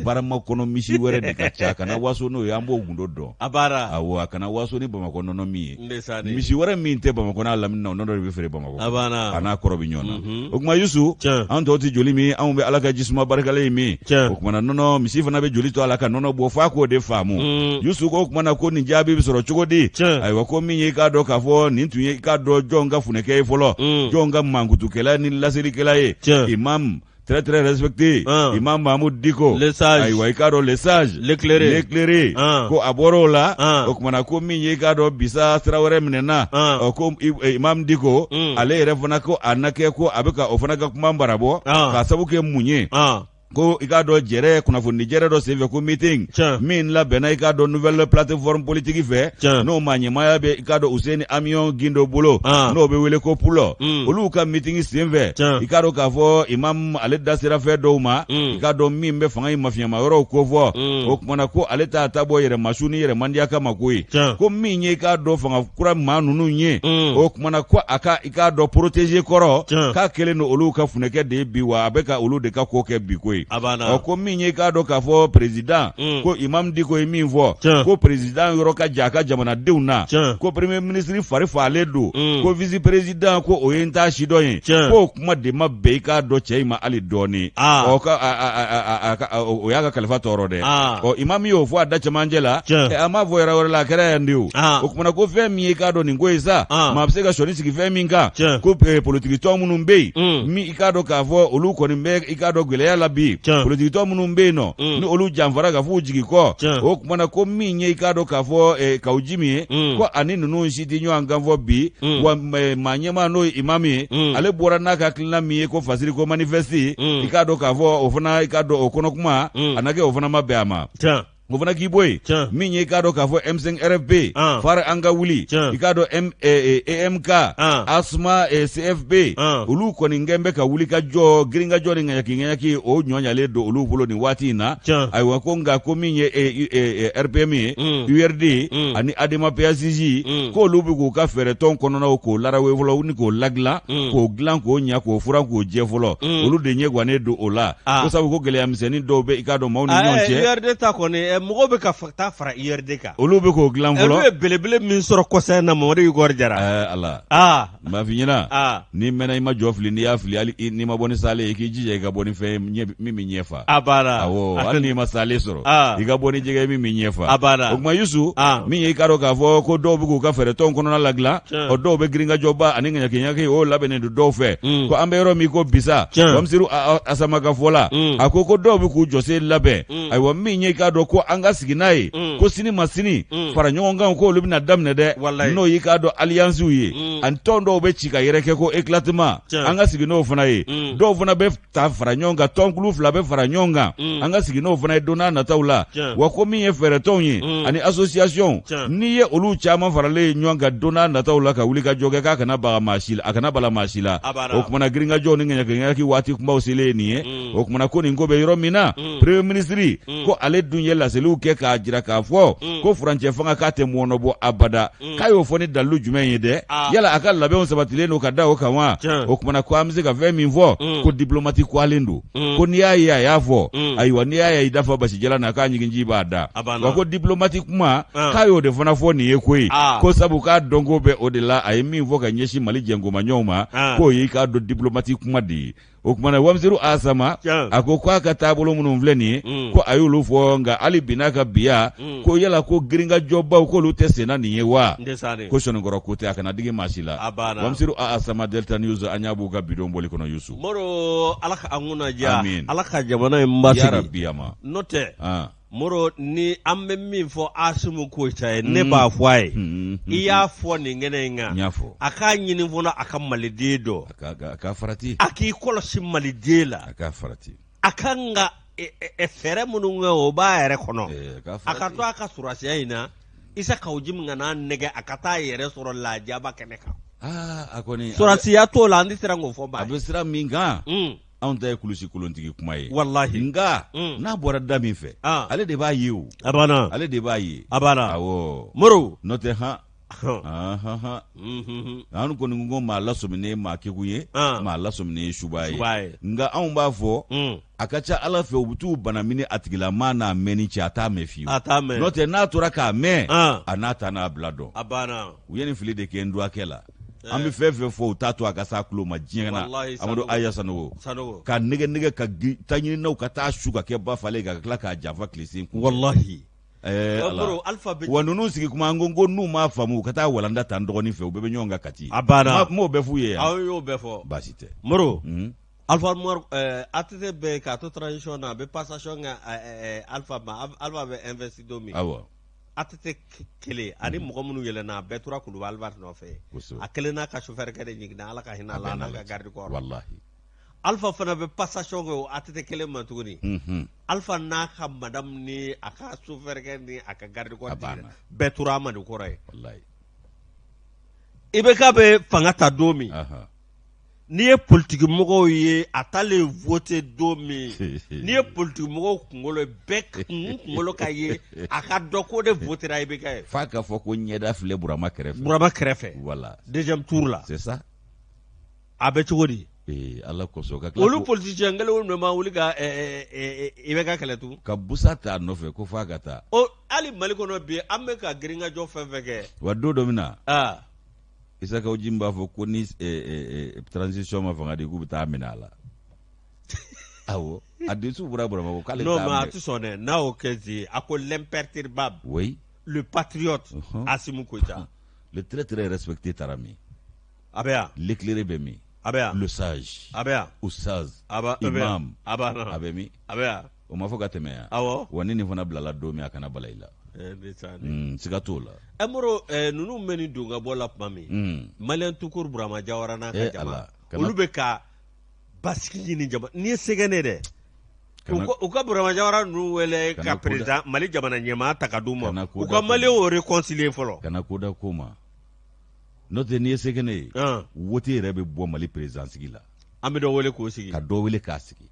barama kɔnɔ misi wɛrɛ de ka ca kana waso n'o ye an b'o gundo dɔn a baara awɔ a kana waso ni bamakɔ nɔnɔ min ye ndesan misi wɛrɛ min tɛ bamakɔ n'a lamini na o nɔnɔ de bɛ feere bamakɔ a banna a n'a kɔrɔ bɛ ɲɔgɔn na Mhm. o tuma yusu Tiɲɛ. an tɔw tɛ joli min anw bɛ ala ka jisuma barikalen in min Tiɲɛ. o tuma na nɔnɔ misi fana bɛ joli to a la ka nɔnɔ bɔ f'a k'o de faamu Mm. yusu ko o tuma na ko nin jaabi bɛ sɔrɔ cogo di Tiɲɛ. ayiwa ko min ye i k'a dɔn k'a fɔ nin tun ye i k'a dɔn jɔn ka funɛkɛ ye fɔlɔ Mm. jɔn ka mankutukɛla ni laselikɛla ye Tiɲɛ. imam très très respecté Ah. imam Mahmoud Dicko Le sage. ayiwa i k'a dɔn le sage L'éclairé. l'éclairé Ah. ko a bɔr'o la Ah. o kumana ko min ye i k'a dɔn bisa sira wɛrɛ minɛna Ah. ɔ ko eh, imam Dicko Mm. ale yɛrɛ fana ko a na kɛ ko a bɛ ka o fana ka kuma barabɔ Ah. k'a sabu kɛ mun ye Ah. ko i k'a dɔn jɛrɛ kunnafoni jɛrɛ dɔ senfɛ ko meeting Tiɲɛ. min labɛnna i k'a dɔn nouvelle plateforme politique fɛ Tiɲɛ. n'o maa ɲɛmaaya bɛ i k'a dɔn Useni Amiɔn Gindo bolo Ah. n'o bɛ wele ko pulɔ Mm. olu ka meeting senfɛ Tiɲɛ. i k'a dɔn k'a fɔ imam ale da sera fɛn dɔw ma Mm. i k'a dɔn min bɛ fanga in mafiɲɛma yɔrɔw kofɔ Mm. o kumana ko ale t'a ta bɔ yɛrɛmasu ni yɛrɛmandiya kama koyi Tiɲɛ. ko min ye i k'a dɔn fanga kura maa ninnu ye Mm. o kumana ko a ka i k'a dɔn protéger kɔrɔ Tiɲɛ. k'a kɛlen don olu ka funɛkɛ de ye bi wa a bɛ ka olu de ka ko kɛ bi koyi A banna. ɔ ko min ye i k'a dɔn k'a fɔ président Mm. ko imam Dicko ye min fɔ Tiɲɛ. ko président yɔrɔ ka jan a ka jamanadenw na Tiɲɛ. ko premier ministre fari faalen don Mm. ko vice président ko o ye n t'a sidɔn ye Tiɲɛ. k'o kuma de ma bɛn i k'a dɔn cɛ in ma hali dɔɔni Ah. ɔ ka o y'a ka kalifa tɔɔrɔ dɛ Ah. ɔ imam y'o fɔ a da cɛmancɛ la Tiɲɛ. a m'a fɔ yɔrɔ wɛrɛ la a kɛra yan de o Ah. o kumana ko fɛn min ye i k'a dɔn nin ko ye sa Ah. maa bɛ se ka sɔnin sigi fɛn min kan Tiɲɛ. ko politikitɔn minnu bɛ yen Mm. min i k'a dɔn k'a fɔ olu kɔni bɛ i k'a dɔn gɛlɛya la bi Tiɲɛ. politikitɔn minnu bɛ yen nɔ Mm. ni olu janfara ka f'u jigi kɔ Tiɲɛ. o kumana ko min ye i k'a dɔn k'a fɔ Kawu Jimi ye Mm. ko ani ninnu si tɛ ɲɔgɔn kan fɔ bi Mm. wa maa ɲɛmaa n'o ye imam ye Mm. ale bɔra n'a ka hakilina min ye ko fasiri ko manifeste Mm. i k'a dɔn k'a fɔ o fana i k'a dɔn o kɔnɔ kuma Mm. a na kɛ o fana ma bɛn a ma Tiɲɛ. o fana k'i bɔ yen Tiɲɛ. min ye i k'a dɔn k'a fɔ M5 RFP Ah. fara an ka wuli Tiɲɛ. i k'a dɔn M AMK Ah. ASMA CFP Ah. olu kɔni kɛn bɛ ka wuli ka jɔ girinkajɔ ni ŋaɲaki ŋaɲaki o ɲɔɲalen don olu bolo nin waati in na Tiɲɛ. ayiwa ko nka ko min ye RPM ye Mm. URD Mm. ani ADEMA PASJ Mm. k'olu bɛ k'u ka fɛɛrɛtɔn kɔnɔnaw k'o larawe fɔlɔ ni k'o ladilan Mm. k'o dilan k'o ɲa k'o furan k'o jɛ fɔlɔ Mm. olu de ɲɛ gannen don o la Ah. ko sabu ko gɛlɛya misɛnnin dɔw bɛ i k'a dɔn maaw ni Ah, ɲɔgɔn cɛ URD ta kɔni mɔgɔw bɛ ka taa fara URD kan. Olu bɛ k'o dilan fɔlɔ. Olu ye belebele min sɔrɔ kɔsa in na Mamadu Igor Jara. Ɛɛ Ala. Aa. N b'a f'i ɲɛna. Aa. N'i mɛnna i ma jɔ fili n'i y'a fili hali n'i ma bɔ ni salen ye i k'i jija i ka bɔ ni fɛn ye min b'i ɲɛ fa. A banna. Awɔ hali n'i ma salen sɔrɔ. Aa. I ka bɔ ni jɛgɛ ye min b'i ɲɛ fa. A banna. O tuma Yusu. Aa. Min ye i k'a dɔn k'a fɔ ko dɔw bɛ k'u ka fɛɛrɛtɔnw kɔnɔna ladilan. Tiɲɛ. Ɔ dɔw bɛ girinkajɔba ani ŋaɲaki-ŋaɲaki o labɛnnen don dɔw fɛ. Un. Ko an bɛ yɔrɔ min ko bi sa. Tiɲɛ. Bamisiru Asama ka fɔ la. Un. A ko ko dɔw bɛ k'u jɔsen labɛn. Un. Ayiwa min ye i k'a dɔn ko an ka sigi n'a ye ko sini ma sini fara ɲɔgɔn kan ko olu bɛna daminɛ dɛ n'o y'i k'a dɔn alliancew ye ani tɔn dɔw bɛ ci ka yɛrɛkɛ ko éclatement an ka sigi n'o fana ye dɔw fana bɛ ta fara ɲɔgɔn kan tɔnkulu fila bɛ fara ɲɔgɔn kan an ka sigi n'o fana ye don n'a nataw la wa ko min ye fɛɛrɛtɔnw ye ani association n'i ye olu caman faralen ɲɔgɔn kan don n'a nataw la ka wuli ka jɔ kɛ k'a kana baga maa si la a kana bala maa si la o kumana girinkajɔw ni ŋɛɲɛkɛ waati kunbaw selen ye nin ye o kumana ko nin ko bɛ yɔrɔ min na premier ministre ko ale dun ye laseliw kɛ k'a jira k'a fɔ ko furancɛ fanga k'a tɛ mɔɔnɔbɔ abada k'a y'o fɔ ni dalilu jumɛn ye dɛ ah. yala a ka labɛnw sabatilen don ka da o kan wa o kumana ko an bɛ se ka fɛn min fɔ ko diplomate kwalen don ko n'i y'a ye a y'a fɔ ayiwa n'i y'a ye i dafa basijala na k'a ɲiginji b'a da wa ko diplomate kuma ah. k'a y'o de fana fɔ nin ye koyi ah. ko sabu k'a dɔnko bɛ o de la a ye min fɔ ka ɲɛsin mali jɛnkomaɲɔgɔnw ma k'o y'i k'a dɔn diplomate kuma de ye o kumana wamiseru asama a ko k'a ka taabolo minnu filɛ nin ye ko a y'olu fɔ nka hali bi n'a ka biya ko yala ko girinkajɔbaw k'olu tɛ senna nin ye wa ko sɔnikɔrɔ ko tɛ a kana digi maa si la wamiseru asama delta news an y'a b'u ka bidon bɔli kɔnɔ yusu moro ala ka an kunna diya ala ka jamana in basigi yarabi ama n'o tɛ Moro ni an bɛ min fɔ Asimu Goyita ye ne b'a fɔ a ye i y'a fɔ nin kɛnɛ in kan a k'a ɲini fana a ka maliden dɔn a ka farati a k'i kɔlɔsi maliden la a ka farati a kan ka fɛɛrɛ minnu kɛ o b'a yɛrɛ kɔnɔ a ka to a ka sɔrɔdasiya in na Isa Kawu Jim kan'a nɛgɛ a ka taa a yɛrɛ sɔrɔ lajaba kɛnɛ kan a kɔni sɔrɔdasiya t'o la an tɛ siran k'o fɔ a bɛ sira min kan anw ta ye kulusi kolontigi kuma ye walahi nka mm. n'a bɔra da min fɛ ah. ale de b'a ye o a banna ale de b'a ye a banna awɔ moro n'o tɛ han han mm-hmm. an kɔni ko maa lasɔminen ye maa kekun ye ah. maa lasɔminen ye suba ye nka anw b'a fɔ mm. a ka ca ala fɛ u bɛ t'u banamini a tigilamaa n'a mɛnni cɛ a t'a mɛn fiyewu n'o tɛ n'a tora k'a mɛn ah. a n'a ta n'a bila dɔn u ye nin fili de kɛ n dɔgɔkɛ la an bɛ fɛn fɛn fɔ u t'a to a ka s'a tulo ma diɲɛ na amadu aya sanogo ka nɛgɛ nɛgɛ ka taɲininaw ka taa su ka kɛ ba falen ka tila k'a janfa tilesen kun walahi wa ninnu sigi kuma an ko n'u m'a faamu u ka taa walanda ta n dɔgɔnin fɛ u bɛɛ bɛ ɲɔgɔn kan kati a banna n m'o bɛɛ f'u ye yan aw y'o bɛɛ fɔ baasi tɛ moro Alpha Umaru ATT bɛ k'a to transition na a bɛ passation kɛ Alpha ma Alpha bɛ investi don min awɔ ATT kelen ani mɔgɔ minnu yɛlɛnna a bɛɛ tora kuluba Alpha nɔfɛ a kelen n'a ka chauffeur kɛ de jiginna Ala ka hinɛ a la a n'a ka garde corps walahi Alpha fana bɛ passation kɛ o ATT kelen ma tuguni Alpha n'a ka madame ni a ka chauffeur kɛ ni a ka garde corps bɛɛ tora Amadu kɔrɔ ye walahi IBK bɛ fanga ta don min n'i ye politiki mɔgɔw ye a taalen voter don min n'i ye politiki mɔgɔw kunkolo bɛɛ kunkolo ka ye a ka dɔn ko de votera IBK ye f'a ka fɔ ko ɲɛda filɛ Burama kɛrɛfɛ Burama kɛrɛfɛ voilà deuxième tour la c'est ça a bɛ cogo di ee ala kosɔn ka tila olu politicien kelenw de ma wuli ka IBK kɛlɛ tun ka busa t'a nɔfɛ ko f'a ka taa o hali Mali kɔnɔ bi an bɛ ka girinkajɔ fɛn fɛn kɛ wa don dɔ bɛ na Isa Kawu Jim b'a fɔ ko ni transition ma fanga di k'u bɛ taa minɛ a la awɔ a dusu bɔra Burama ko k'ale non mais a tɛ sɔn dɛ n'a y'o kɛ zi a ko l'imperturbable oui le patriote uh -huh. Assimi Goïta le très très respecté taara min a bɛ yan l'éclairé bɛ min a bɛ yan le sage a bɛ yan oustaz a bɛ imam a bɛ a bɛ min a bɛ yan o ma fɔ ka tɛmɛ yan awɔ wa ni nin fana bilala don min a kana bala i la siga t'o la ɛ moro ninnu bɛ nin don ka bɔ la tuma min malien tout court Burama Jawara n'a ka jama olu bɛ ka basigi ɲini jama n'i ye sɛgɛn ne dɛ u ka Burama Jawara ninnu wele ka président Mali jamana ɲɛmaa ta ka d'u ma u ka maliyɛnw réconcilier fɔlɔ kana ko da ko ma n'o tɛ n'i ye se kɛ ne ye wote yɛrɛ bɛ bɔ Mali président sigi la an bɛ dɔ wele k'o sigi ka dɔ wele k'a sigi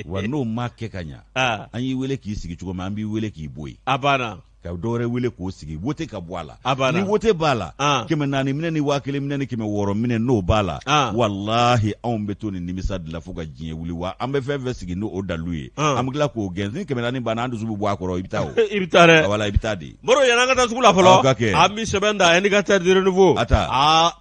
wa n'o ma kɛ ka ɲa an y'i wele k'i sigi cogo min an b'i wele k'i bɔ yen a banna ka dɔ wɛrɛ wele k'o sigi wote ka bɔ a la a banna ni wote b'a la 400 minɛ ni 1000 minɛ ni 600 minɛ n'o b'a la walahi anw bɛ to nin nimisa de la fo ka diɲɛ wuli wa an bɛ fɛn fɛn sigi n'o dalu ye an bɛ tila k'o gɛn ni 400 banna an dusu bɛ bɔ a kɔrɔ i bɛ taa o i bɛ taa dɛ wala i bɛ taa de Moro yan'an ka taa sugu la fɔlɔ an bɛ sɛbɛn da indicateur du renouveau a ta aa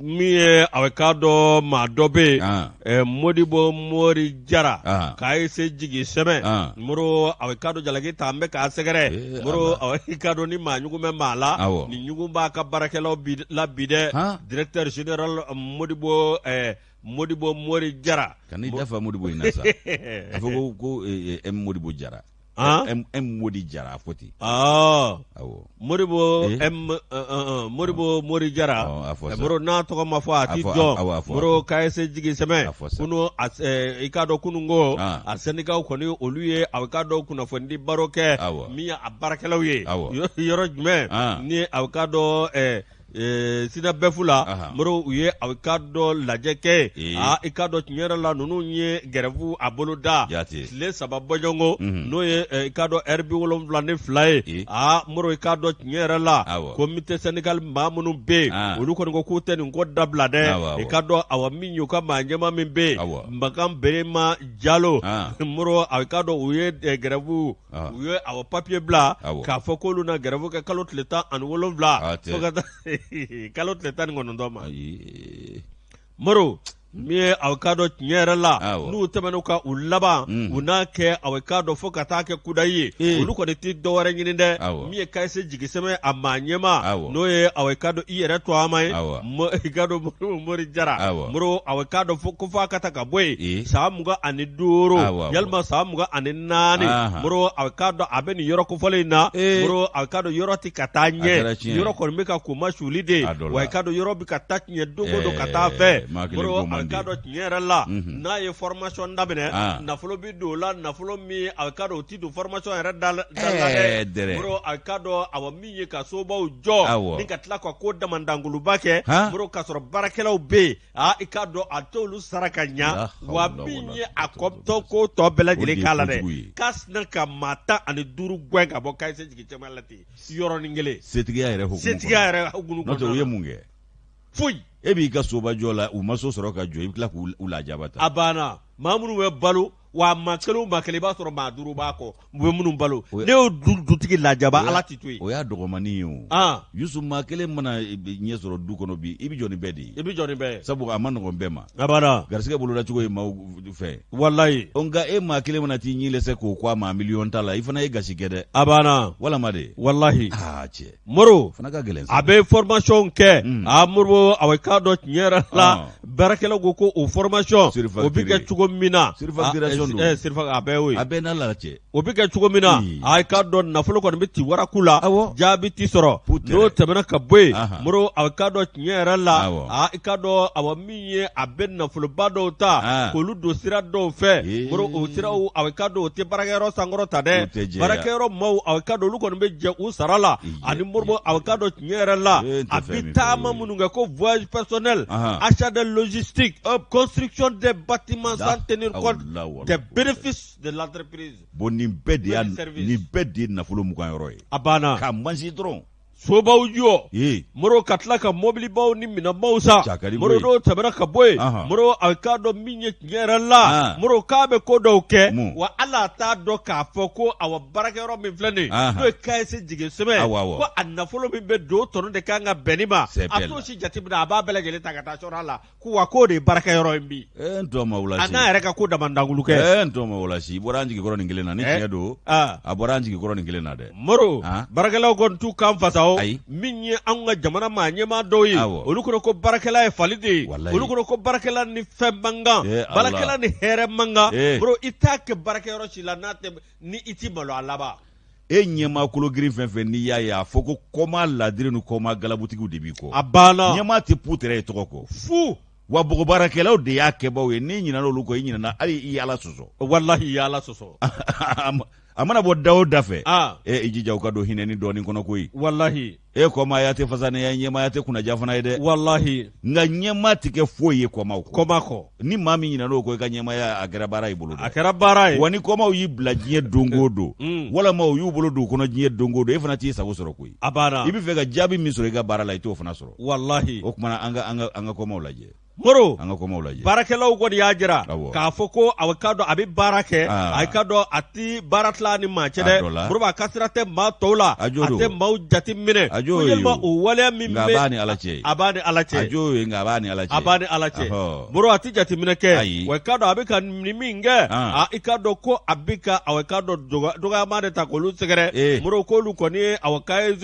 min ye a bɛ k'a dɔn maa dɔ bɛ yen Modibo Mori Jara k'a ye se jigi sɛbɛn Moro a bɛ k'a dɔn jalaki ta an bɛ k'a sɛgɛrɛ Moro a bɛ k'a dɔn ni maa ɲugun bɛ maa la ni ɲugun b'a ka baarakɛlaw la bi dɛ directeur général Modibo Modibo Mori Jara kan'i dafa Modibo in na sa a fɔ ko M Modibo Jara M M Modi Jara a fɔ ten. Awɔ. Modibo M Modibo Mori Jara. Moro n'a tɔgɔ ma fɔ a ti dɔn. Moro CAES jigisɛmɛ. Kunu i k'a dɔn kunun ko a sɛndikaw kɔni olu ye a k'a dɔn kunnafonidi baro kɛ. Min ye a baarakɛlaw ye. Yɔrɔ jumɛn ni a k'a dɔn SYNABEF la Moro u ye a k'a dɔn lajɛ kɛ aa i k'a dɔn tiɲɛ yɛrɛ la ninnu ye gɛrɛfu a boloda tile saba bɔɲɔgɔnko n'o ye i k'a dɔn ɛri 72 ye aa Moro i k'a dɔn tiɲɛ yɛrɛ la comité syndical maa minnu bɛ yen olu kɔni ko k'u tɛ nin ko dabila dɛ i k'a dɔn awa min y'u ka maa ɲɛmaa min bɛ yen Makan Berema Jalo Moro a k'a dɔn u ye gɛrɛfu u ye awa papiye bila k'a fɔ k'olu na gɛrɛfu kɛ kalo tile 17 fo ka taa kalo tile 19 ma Moro min ye aw k'a dɔn tiɲɛ yɛrɛ la n'u tɛmɛn'u ka u laban u n'a kɛ aw k'a dɔn fo ka taa kɛ kudayi ye olu kɔni tɛ dɔwɛrɛ ɲini dɛ min ye CAES jigisɛmɛ a maa ɲɛmaa n'o ye aw k'a dɔn i yɛrɛ tɔgɔma ye i k'a dɔn Mori Jara Moro aw k'a dɔn ko f'a ka ta ka bɔ yen san 25 yalima san 24 Moro a k'a dɔn a bɛ nin yɔrɔ kofɔlen in na Moro a k'a dɔn yɔrɔ tɛ ka taa ɲɛ yɔrɔ kɔni bɛ ka kunmasuuli de wa i k'a dɔn yɔrɔ bɛ ka taa tiɲɛ don o don ka taa fɛ Moro a k'a dɔn tiɲɛ yɛrɛ la n'a ye formation daminɛ nafolo bɛ don o la nafolo min a k'a dɔn o tɛ don formation yɛrɛ da la dɛ Moro a k'a dɔn awa min ye ka sobaw jɔ ni ka tila ka ko damandangoloba kɛ Moro k'a sɔrɔ baarakɛlaw bɛ yen aa i k'a dɔn a t'olu sara ka ɲa wa min ye a kɔtɔ ko tɔ bɛɛ lajɛlen k'a la dɛ k'a sinna ka maa 15 gɛn ka bɔ CAES jigisɛmɛ la ten yɔrɔnin kelen setigiya yɛrɛ hukumu setigiya yɛrɛ hukumu kɔnɔ n'o tɛ u ye mun kɛ foyi e b'i ka soba jɔ la u ma so sɔrɔ ka jɔ i bɛ tila k'u lajaba tan a banna maa minnu bɛ balo wa maa kelen o maa kelen i b'a sɔrɔ maa duuru b'a kɔ u bɛ minnu balo ne y'o dutigi lajaba Ala t'i to yen o y'a dɔgɔmannin ye o ah. Yusu maa kelen mana ɲɛ sɔrɔ du kɔnɔ bi i bɛ jɔ ni bɛɛ de ye i bɛ jɔ ni bɛɛ ye sabu a man nɔgɔn bɛɛ ma abada garisigɛ bolodacogo ye maaw fɛ walayi nka e maa kelen mana t'i ɲin lɛsɛ k'o ko a maa miliyɔn ta la i fana ye gasi kɛ dɛ a banna walama de walahi aa cɛ Moro fana ka gɛlɛn a bɛ formation kɛ mm. a Moro a k'a dɔn tiɲɛ yɛrɛ la ah. baarakɛlaw ko ko o formation o bɛ kɛ cogo min na surfacturation don eh, a bɛɛ y'o ye a bɛɛ n'a la cɛ o bɛ kɛ cogo min na a k'a dɔn nafolo kɔni bɛ ci waraku la jaabi ti sɔrɔ n'o tɛmɛna ka bɔ yen Moro a k'a dɔn tiɲɛ yɛrɛ la a i k'a dɔn awa min ye a bɛ nafoloba dɔw ta ah. k'olu don sira dɔw fɛ Moro o siraw a k'a dɔn o tɛ baarakɛyɔrɔ sankɔrɔta dɛ baarakɛyɔrɔ maaw a k'a dɔn olu kɔni bɛ jɛ u sara la ani Moro a k'a dɔn tiɲɛ yɛrɛ la a bɛ taama minnu kɛ ko voyage personnel achat de logistique construction des bâtiments sans tenir compte des bénéfices de l'entreprise bon nin bɛɛ de y'a nin bɛɛ de ye nafolo mugan yɔrɔ ye a banna ka mansin dɔrɔn sobaw jɔ Moro ka tila ka mɔbilibaw ni minɛnbaw san Moro n'o tɛmɛna ka bɔ yen Moro a k'a dɔn min ye tiɲɛ yɛrɛ la Moro k'a bɛ ko dɔw kɛ wa hali a t'a dɔn k'a fɔ ko awa baarakɛyɔrɔ min filɛ nin ye n'o ye CAES jigisɛmɛ ko a nafolo min bɛ don o tɔnɔ de kan ka bɛn nin ma a t'o si jateminɛ a b'a bɛɛ lajɛlen ta ka taa sɔrɔ a la ko wa k'o de ye baarakɛyɔrɔ in bi ee n tɔ ma wulasi a n'a yɛrɛ ka ko damandangulu kɛ ee n tɔ ma wulasi i bɔra an jigi kɔrɔ nin kelen na ni tiɲɛ don a bɔra an jigi kɔrɔ nin kelen na dɛ Moro baarakɛlaw kɔni t'u kan fasa o ayi min ye anw ka jamana maa ɲɛmaa dɔw ye olu kɔnɔ ko baarakɛla ye fali de ye olu kɔnɔ ko baarakɛla ni fɛn man kan baarakɛla ni hɛrɛ man kan Moro i t'a kɛ baarakɛyɔrɔ si la n'a tɛ ni i ti malo a laban e ɲɛmaa kologirin fɛn fɛn n'i y'a ye a fɔ ko kɔmaa ladiri ni kɔmaa galabutigiw de b'i kɔ a banna ɲɛmaa tɛ putɛrɛ ye tɔgɔ kɔ fu wa bɔgɔbaarakɛlaw de y'a kɛbaw ye n'i ɲinɛna olu kɔ i ɲinɛna hali i y'ala sɔsɔ walahi i y'ala sɔsɔ a mana bɔ da o da fɛ e i jija u ka don hinɛ ni dɔɔnin kɔnɔ koyi walahi e kɔmaaya tɛ fasanenya ye ɲɛmaaya tɛ kunnaja fana ye dɛ walahi nka ɲɛmaa tɛ kɛ foyi ye kɔmaw kɔ kɔma kɔ ni maa min ɲinɛna o kɔ i ka ɲɛmaaya a kɛra baara y'i bolo dɛ a kɛra baara ye wa ni kɔmaw y'i bila diɲɛ don o don walama u y'u bolo don u kɔnɔ diɲɛ don o don e fana t'i sago sɔrɔ koyi a banna i bɛ fɛ ka jaabi min sɔrɔ i ka baara la i t'o fana sɔrɔ walahi o tuma an ka an ka an ka kɔmaw lajɛ Moro an ka kɔmaw lajɛ baarakɛlaw kɔni y'a jira k'a fɔ ko a k'a dɔn a bɛ baara kɛ a k'a dɔn a tɛ baara tila ni maa cɛ dɛ Moro a ka sira tɛ maa tɔw la a tɛ maaw jate minɛ ko yalima o waleya min bɛ a b'a ni Ala cɛ a b'a ni Ala cɛ a jo ye nka a b'a ni Ala cɛ a b'a ni Ala cɛ Moro a tɛ jateminɛ kɛ wa i k'a dɔn a bɛ ka nin min kɛ a i k'a dɔn ko a bɛ ka a k'a dɔn dɔgɔyama de ta k'olu sɛgɛrɛ Moro k'olu kɔni ye a CAES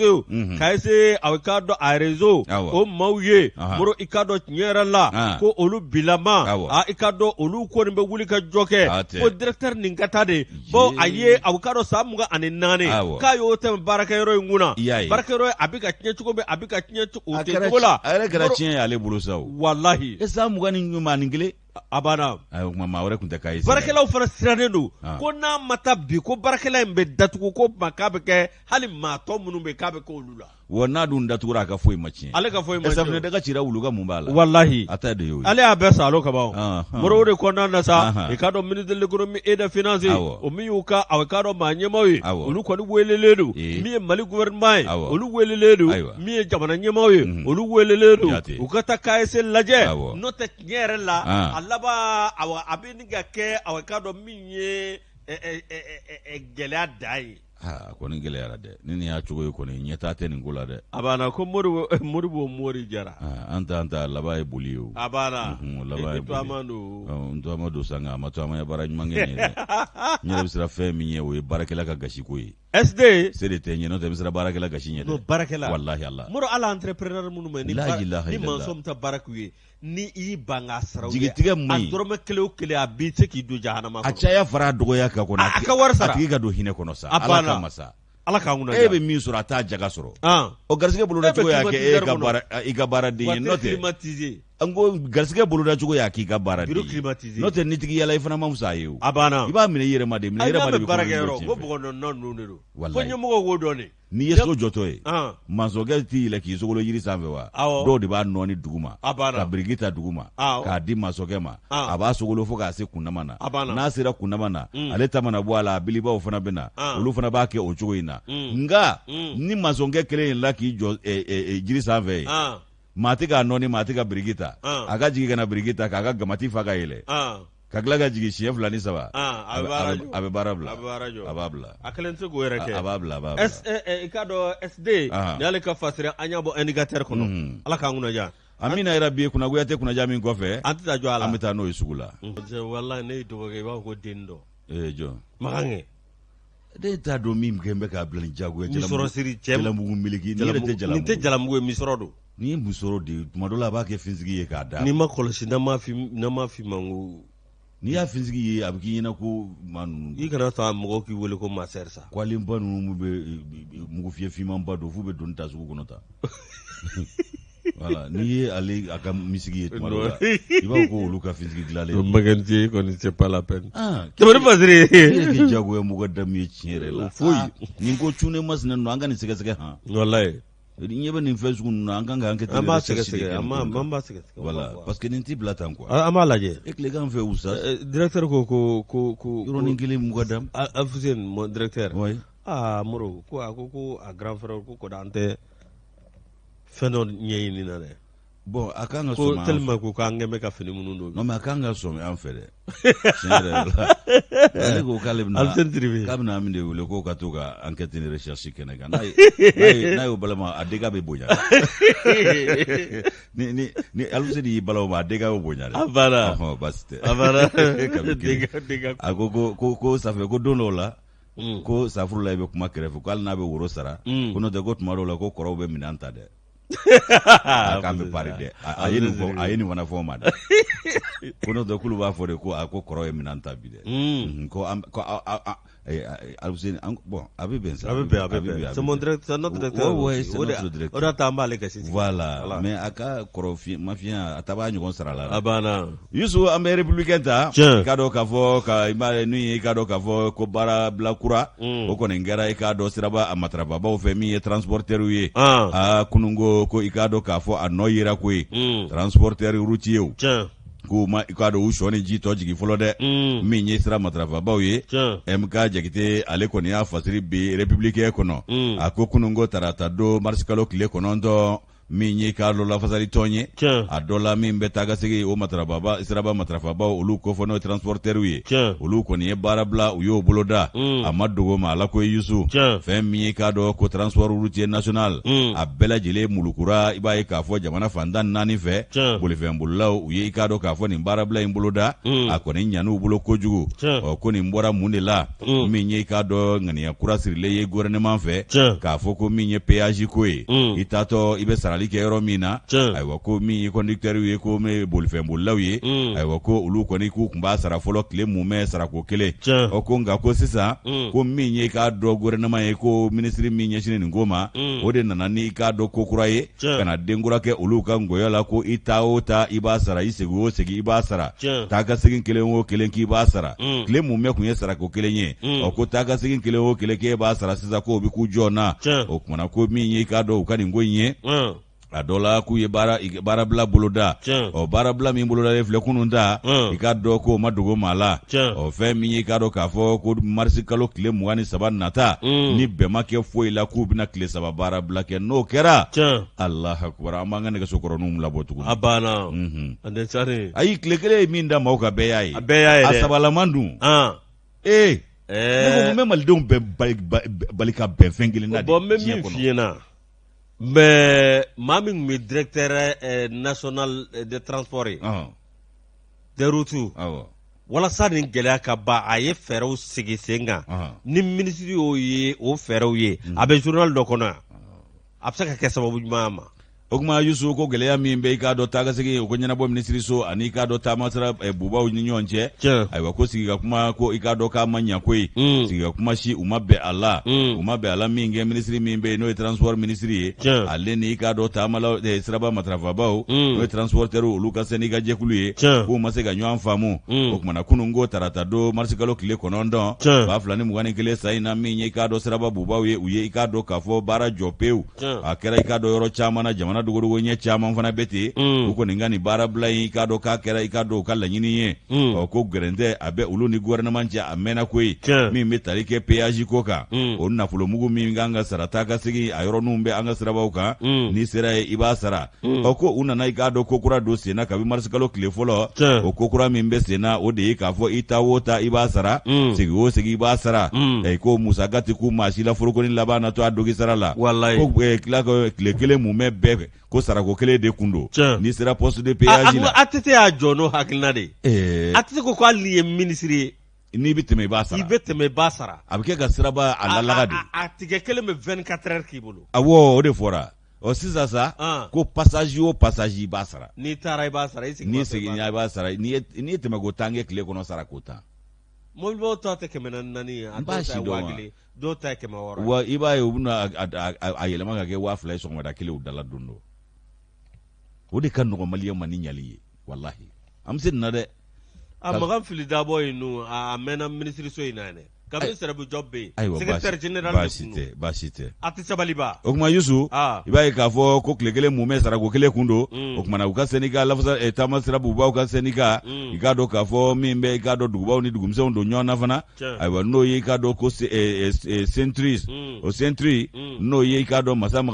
CAES a k'a dɔn a réseau o maaw ye Moro i k'a dɔn tiɲɛ yɛrɛ la Ko olu bilama, a i k'a dɔn olu kɔni bɛ wuli ka jɔ kɛ ko directeur nin ka taa de, bawo a ye a k'a dɔn san 24, k'a y'o tɛmɛ baarakɛyɔrɔ in kunna, baarakɛyɔrɔ a bɛ ka tiɲɛ cogo min, a bɛ ka tiɲɛ o cogo la. A yɛrɛ kɛra tiɲɛ ye ale bolo sa o. Walahi. E san 21. A banna. O tuma maa wɛrɛ tun tɛ k'a ye. Baarakɛlaw fana sirannen don ko n'a ma taa bi ko baarakɛla in bɛ datugu, ko tuma k'a bɛ kɛ hali maa tɔ minnu bɛ yen k'a bɛ kɛ olu la. Wa n'a dun datugura a ka foyi ma tiɲɛ. Ale ka foyi ma tiɲɛ. Safunɛ daga cira wulu ka mun b'a la? Walahi. A ta de y'o ye. Ale y'a bɛɛ salo kaban. Moro o de kɔnɔna na sa, i k'a dɔn ministre de l'économie et des finances, o min y'u ka a k'a dɔn maa ɲɛmaaw ye, olu kɔni welelen don. Min ye Mali gouvernement ye, olu welelen don. Min ye jamana ɲɛmaaw ye, olu welelen don. U ka taa KSC lajɛ. N'o tɛ tiɲɛ yɛrɛ la, a laban awa a bɛ nin ka kɛ awa i k'a dɔn min ye gɛlɛya dan ye. A kɔni gɛlɛyara dɛ, ni nin y'a cogo ye kɔni ɲɛtaa tɛ nin ko la dɛ. A banna ko Modibo Mori Jara. An ta an ta laban ye boli ye o. A banna. Laban ye boli ye. N tɔgɔma don sa nka a ma tɔgɔmaya baara ɲuman kɛ nin ye dɛ. N yɛrɛ bɛ siran fɛn min ɲɛ o ye baarakɛla ka gasiko ye. SD. Se de tɛ n ye n'o tɛ n bɛ siran baarakɛla gasi ɲɛ dɛ. Non baarakɛla. Walahi Ala. Moro hali entrepreneur minnu bɛ yen ni maçon bɛ taa baara k'u ye. Ni i ban k'a sara jigitigɛ man ɲi a dɔrɔmɛ kelen o kelen a bɛ se k'i don jahanama kɔnɔ a caya fara a dɔgɔya kan kɔnɔ a ka wari sara a tigi ka don hinɛ kɔnɔ sa ala kama sa ala k'an kunna e bɛ min sɔrɔ a t'a jaga sɔrɔ o garisɛgɛ bolodacogo y'a kɛ e ka baara i ka baaraden ye n'o tɛ n ko garisɛgɛ bolodacogo y'a k'i ka baaraden ye n'o tɛ ni tigi yala i fana ma fisa a ye o a banna i b'a minɛ i yɛrɛ ma de minɛ i yɛrɛ ma de bɛ baara kɛ yɔrɔ ko bɔgɔ nɔ ninnu de don fo ɲɛmɔgɔw k'o dɔn de N'i ye so jɔtɔ ye maçonkɛ t'i yɛlɛ k'i sogolo jiri sanfɛ wa dɔw de b'a nɔɔni duguma ka biriki ta duguma k'a di maçonkɛ ma a b'a sogolo fo k'a se kundama na n'a sera kundama na ale ta mana bɔ a la a bilibaw fana bɛ na olu fana b'a kɛ o cogo in na nka ni maçonkɛ kelen yɛlɛla k'i jɔ jiri sanfɛ ye maa tɛ k'a nɔɔni maa tɛ ka biriki ta a ka jigin ka na biriki ta k'a ka gamati fa ka yɛlɛ ka tila ka jigin siɲɛ fila ni saba a bɛ baara bila a b'a bila a kelen tɛ se k'o yɛrɛ kɛ a b'a bila a b'a bila i k'a dɔn SD nin y'ale ka fasiri an y'a bɔ indicateur kɔnɔ ala k'an kunna diya amina yarabi kunnagoya tɛ kunnaja min kɔfɛ an tɛ taa jɔ a la an bɛ taa n'o ye sugu la walahi ne ye dɔgɔkɛ i b'a fɔ ko den dɔ ee jɔn makan kɛ ne t'a dɔn min kɛ bɛ k'a bila ni jagoya misɔrɔ siri cɛ jalamugu meleke nin yɛrɛ tɛ jalamugu nin tɛ jalamugu ye misɔrɔ don nin ye musɔrɔ de ye tuma dɔ la a b'a kɛ finsigi ye k'a da n'i ma kɔlɔsi n'an m'a f'i ma ko n'i y'a finsigi ye a bɛ k'i ɲɛna ko maa ninnu i kana taa mɔgɔw k'i wele ko masɛri sa kwalenba ninnu bɛ mugu fiyɛ finmanba don f'u bɛ doni ta sugu kɔnɔ tan voilà n'i ye ale a ka misigi ye tuma dɔ la i b'a fɔ ko olu ka finsigi dilanlen don Makanti kɔni c'est pas la peine tɛmɛni fasiri i yɛrɛ kɛ jagoya mɔgɔ da min ye tiɲɛ yɛrɛ la foyi nin ko cunnen masina ninnu an ka nin sɛgɛsɛgɛ han walayi ɲɛ bɛ nin fɛn sugu ninnu na an kan ka enquête an b'a sɛgɛsɛgɛ an b'a sɛgɛsɛgɛ voilà parce que nin t'i bila tan quoi an b'a lajɛ e tilegan fɛ wusa directeur ko ko ko ko yɔrɔnin kelen mukadam Alfuseni mon directeur oui aa Moro ko a ko ko a grand frère ko kɔni an tɛ fɛn dɔ ɲɛɲini na dɛ bon a kan ka sɔmi ko tellement ko k'an kɛn bɛ ka fini minnu don non mais a kan ka sɔmi an fɛ dɛ tiɲɛ yɛrɛ la ale ko k'ale bɛna Alfuseni Sidibe k'a bɛna min de wele k'o ka to ka enquête ni recherche kɛnɛ kan n'a ye n'a y'o balama a dégâts bɛ bonya ni ni ni Alfuseni y'i bala o ma a dégâts bɛ bonya dɛ a banna ɔhɔn baasi tɛ a banna dégâts a ko ko ko ko safɛ ko don dɔw la ko safurula i bɛ kuma kɛrɛfɛ ko hali n'a bɛ woro sara ko n'o tɛ ko tuma dɔw la ko kɔrɔw bɛ minɛn ta dɛ a k'an bɛ pari dɛ a ye nin fɔ a ye nin fana fɔ n ma dɛ ko n'o tɛ k'olu b'a fɔ de ko a ko kɔrɔ ye minɛn ta bi dɛ ko an ko Alfuseni bon a bɛ bɛn sa a bɛ bɛn a bɛ bɛn c'est mon directeur c'est notre directeur ouais c'est notre directeur o de y'a to an b'ale gasi sigi voilà mais a ka kɔrɔ mafiya a ta b'a ɲɔgɔn sara la a banna Yusu an bɛ républicain ta i k'a dɔn k'a fɔ ka i m'a ye n'u ye i k'a dɔn k'a fɔ ko baara bila kura o kɔni kɛra i k'a dɔn siraba a matarafabaw fɛ min ye transporteurs ye aa kununko ko i k'a dɔn k'a fɔ a nɔ yera koyi transporteur routier k'u ma i k'a dɔn u sɔ ni ji tɔ jigin fɔlɔ dɛ min ye sira matarafabaw ye MK Jakite ale kɔni y'a fasiri bi républicain kɔnɔ a ko kununko tarata don marisikalo tile 9 min ye k'a dɔn lafasali tɔn ye a dɔ la min bɛ taa ka segin o matarafaba siraba matarafabaw olu kofɔ n'o ye transporteurs ye olu kɔni ye baara bila u y'o boloda a ma dogo maa la koyi Yusu fɛn min ye k'a dɔn ko transport routier national a bɛɛ lajɛlen mulukura i b'a ye k'a fɔ jamana fan 14 fɛ bolifɛnbolilaw u ye i k'a dɔn k'a fɔ nin baarabila in boloda a kɔni ɲan'u bolo kojugu ɔ ko nin bɔra mun de la min ye i k'a dɔn ŋaniya kura sirilen ye gouvernement fɛ k'a fɔ ko min ye péage ko ye i taatɔ i bɛ sara sarali kɛ yɔrɔ min na, ayiwa ko min ye conducteur ye, ko min ye bolifɛnbolilaw ye, ayiwa ko olu kɔni k'u tun b'a sara fɔlɔ tile mumɛ sarako kelen. Ɔ ko nka ko sisan ko min ye i k'a dɔn gouvernement ye, ko minisiri min ɲɛsinnen nin ko ma, o de nana ni i k'a dɔn ko kura ye, ka na den kura kɛ olu ka ngɔyɔ la, ko i taa o taa i b'a sara, i segin o segin i b'a sara, taa ka segin kelen o kelen k'i b'a sara. Tile mumɛ tun ye sarako kelen ye. Ɔ ko taa ka segin kelen o kelen k'e b'a sara sisan, k'o bɛ k'u jɔ na. O kumana ko min ye i k'a dɔn u ka nin ko in ye, a dɔ la k'u ye baarabila boloda. Ɔ baarabila min bolodalen filɛ kunun ta, i k'a dɔn k'o ma dogo maa la. Ɔ fɛn min ye i k'a dɔn k'a fɔ ko marisi kalo tile 23 nata, ni bɛn ma kɛ foyi la, k'u bɛna tile 3 baarabila kɛ. N'o kɛra, Alahu akubar, an b'an ka nɛgɛsokɔrɔninw labɔ tuguni. A banna. Ayi, tile kelen ye min da maaw kan, bɛɛ y'a ye. A bɛɛ y'a ye dɛ. A sabalaman dun. Ee, ne ko n bɛ malidenw bɛɛ bali ka bɛn fɛn kelen na de. Bon, n bɛ min f'i ɲɛna, mais maa min tun bɛ directeur national de transport ye, des routes, walasa nin gɛlɛya ka ban, a ye fɛɛrɛw sigi sen kan. Ni minisiri y'o ye, o fɛɛrɛw ye, a bɛ journal dɔ kɔnɔ yan, a bɛ se ka kɛ sababu ɲuman ma. O kuma Yusu, ko gɛlɛya min bɛ i k'a dɔn taakasegin o ko ɲɛnabɔ minisiriso ani i k'a dɔn taamasira bubaw ni ɲɔgɔn cɛ, ayiwa ko sigi ka kuma, ko i k'a dɔn k'a ma ɲa koyi. Sigi ka kuma si, u ma bɛn a la. U ma bɛn a la min kɛ, minisiri min bɛ yen n'o ye transport minisiri ye, ale ni i k'a dɔn taamalaw siraba matarafabaw, n'o ye transporteurs, olu ka syndicat jɛkulu ye, k'u ma se ka ɲɔgɔn faamu. O kumana kunun ko tarata don, marisikalo tile 9, 2021 san in na, min ye i k'a dɔn siraba bubaw ye, u ye i k'a dɔn k'a fɔ baara jɔ pewu. A kɛra i k'a dɔn yɔrɔ caman na, jamana dogodogo ɲɛ caman fana bɛ ten. U kɔni ka nin baarabila in, i k'a dɔn k'a kɛra i k'a dɔn u ka laɲini ye. Ɔ ko gɛrɛntɛ a bɛ olu ni gouvernement cɛ, a mɛnna koyi, min bɛ tali kɛ péage ko kan, o nafolomugu min kan ka sara taa ka segin a yɔrɔninw bɛ an ka sirabaw kan, n'i sera yen i b'a sara. Ɔ ko u nana i k'a dɔn ko kura don sen na kabi marisikalo tile fɔlɔ. O ko kura min bɛ sen na, o de ye k'a fɔ i taa o taa i b'a sara, segin o segin i b'a sara. Ko musaka tɛ kun maa si la forokoni laban na to a dogi sara la. Ko tila ka tile kelen mumɛ bɛɛ ko sarako kelen de kun don n'i sera poste de péage la. ATT y'a jɔ n'o hakilina de ye. ATT ko hali n'i ye minisiri ye, n'i bɛ tɛmɛ i b'a sara. I bɛ tɛmɛ i b'a sara. A bɛ kɛ ka siraba a lalaga de. A tigɛ kelen bɛ 24 heures k'i bolo. Awɔ, o de fɔra. Ɔ sisan sa, ko passage o passage i b'a sara. N'i taara i b'a sara, i seginna n'i seginna i b'a sara, n'i ye tɛmɛko 10 kɛ tile kɔnɔ, sarako 10. Mobilibaw ta tɛ 400 ye, a dɔw ta ye 1000, dɔw ta ye 600 ye. Wa i b'a ye u bɛna a yɛlɛma ka kɛ 2000 ye sɔgɔmada kelen u dala don dɔ. O de ka nɔgɔn maliyɛn ma ni ɲali ye, walahi an bɛ se nin na dɛ. A Makan Fili Dabɔ in nun, a mɛnna minisiriso in na yɛrɛ. Kabini Sɛrɛbu Jɔp bɛ yen, secrétaire général de tun don. Baasi tɛ. A tɛ sabali ba. O tuma Yusu, i b'a ye k'a fɔ ko tile kelen mumɛ sarako kelen kun don. O tuma na u ka syndicat lafasa taama sira bubaw ka syndicat, i k'a dɔn k'a fɔ min bɛ i k'a dɔn dugubaw ni dugumisɛnw don ɲɔgɔn na fana. Ayiwa n'o ye i k'a dɔn ko SYNTRI, o SYNTRI n'o ye i k'a dɔn Masama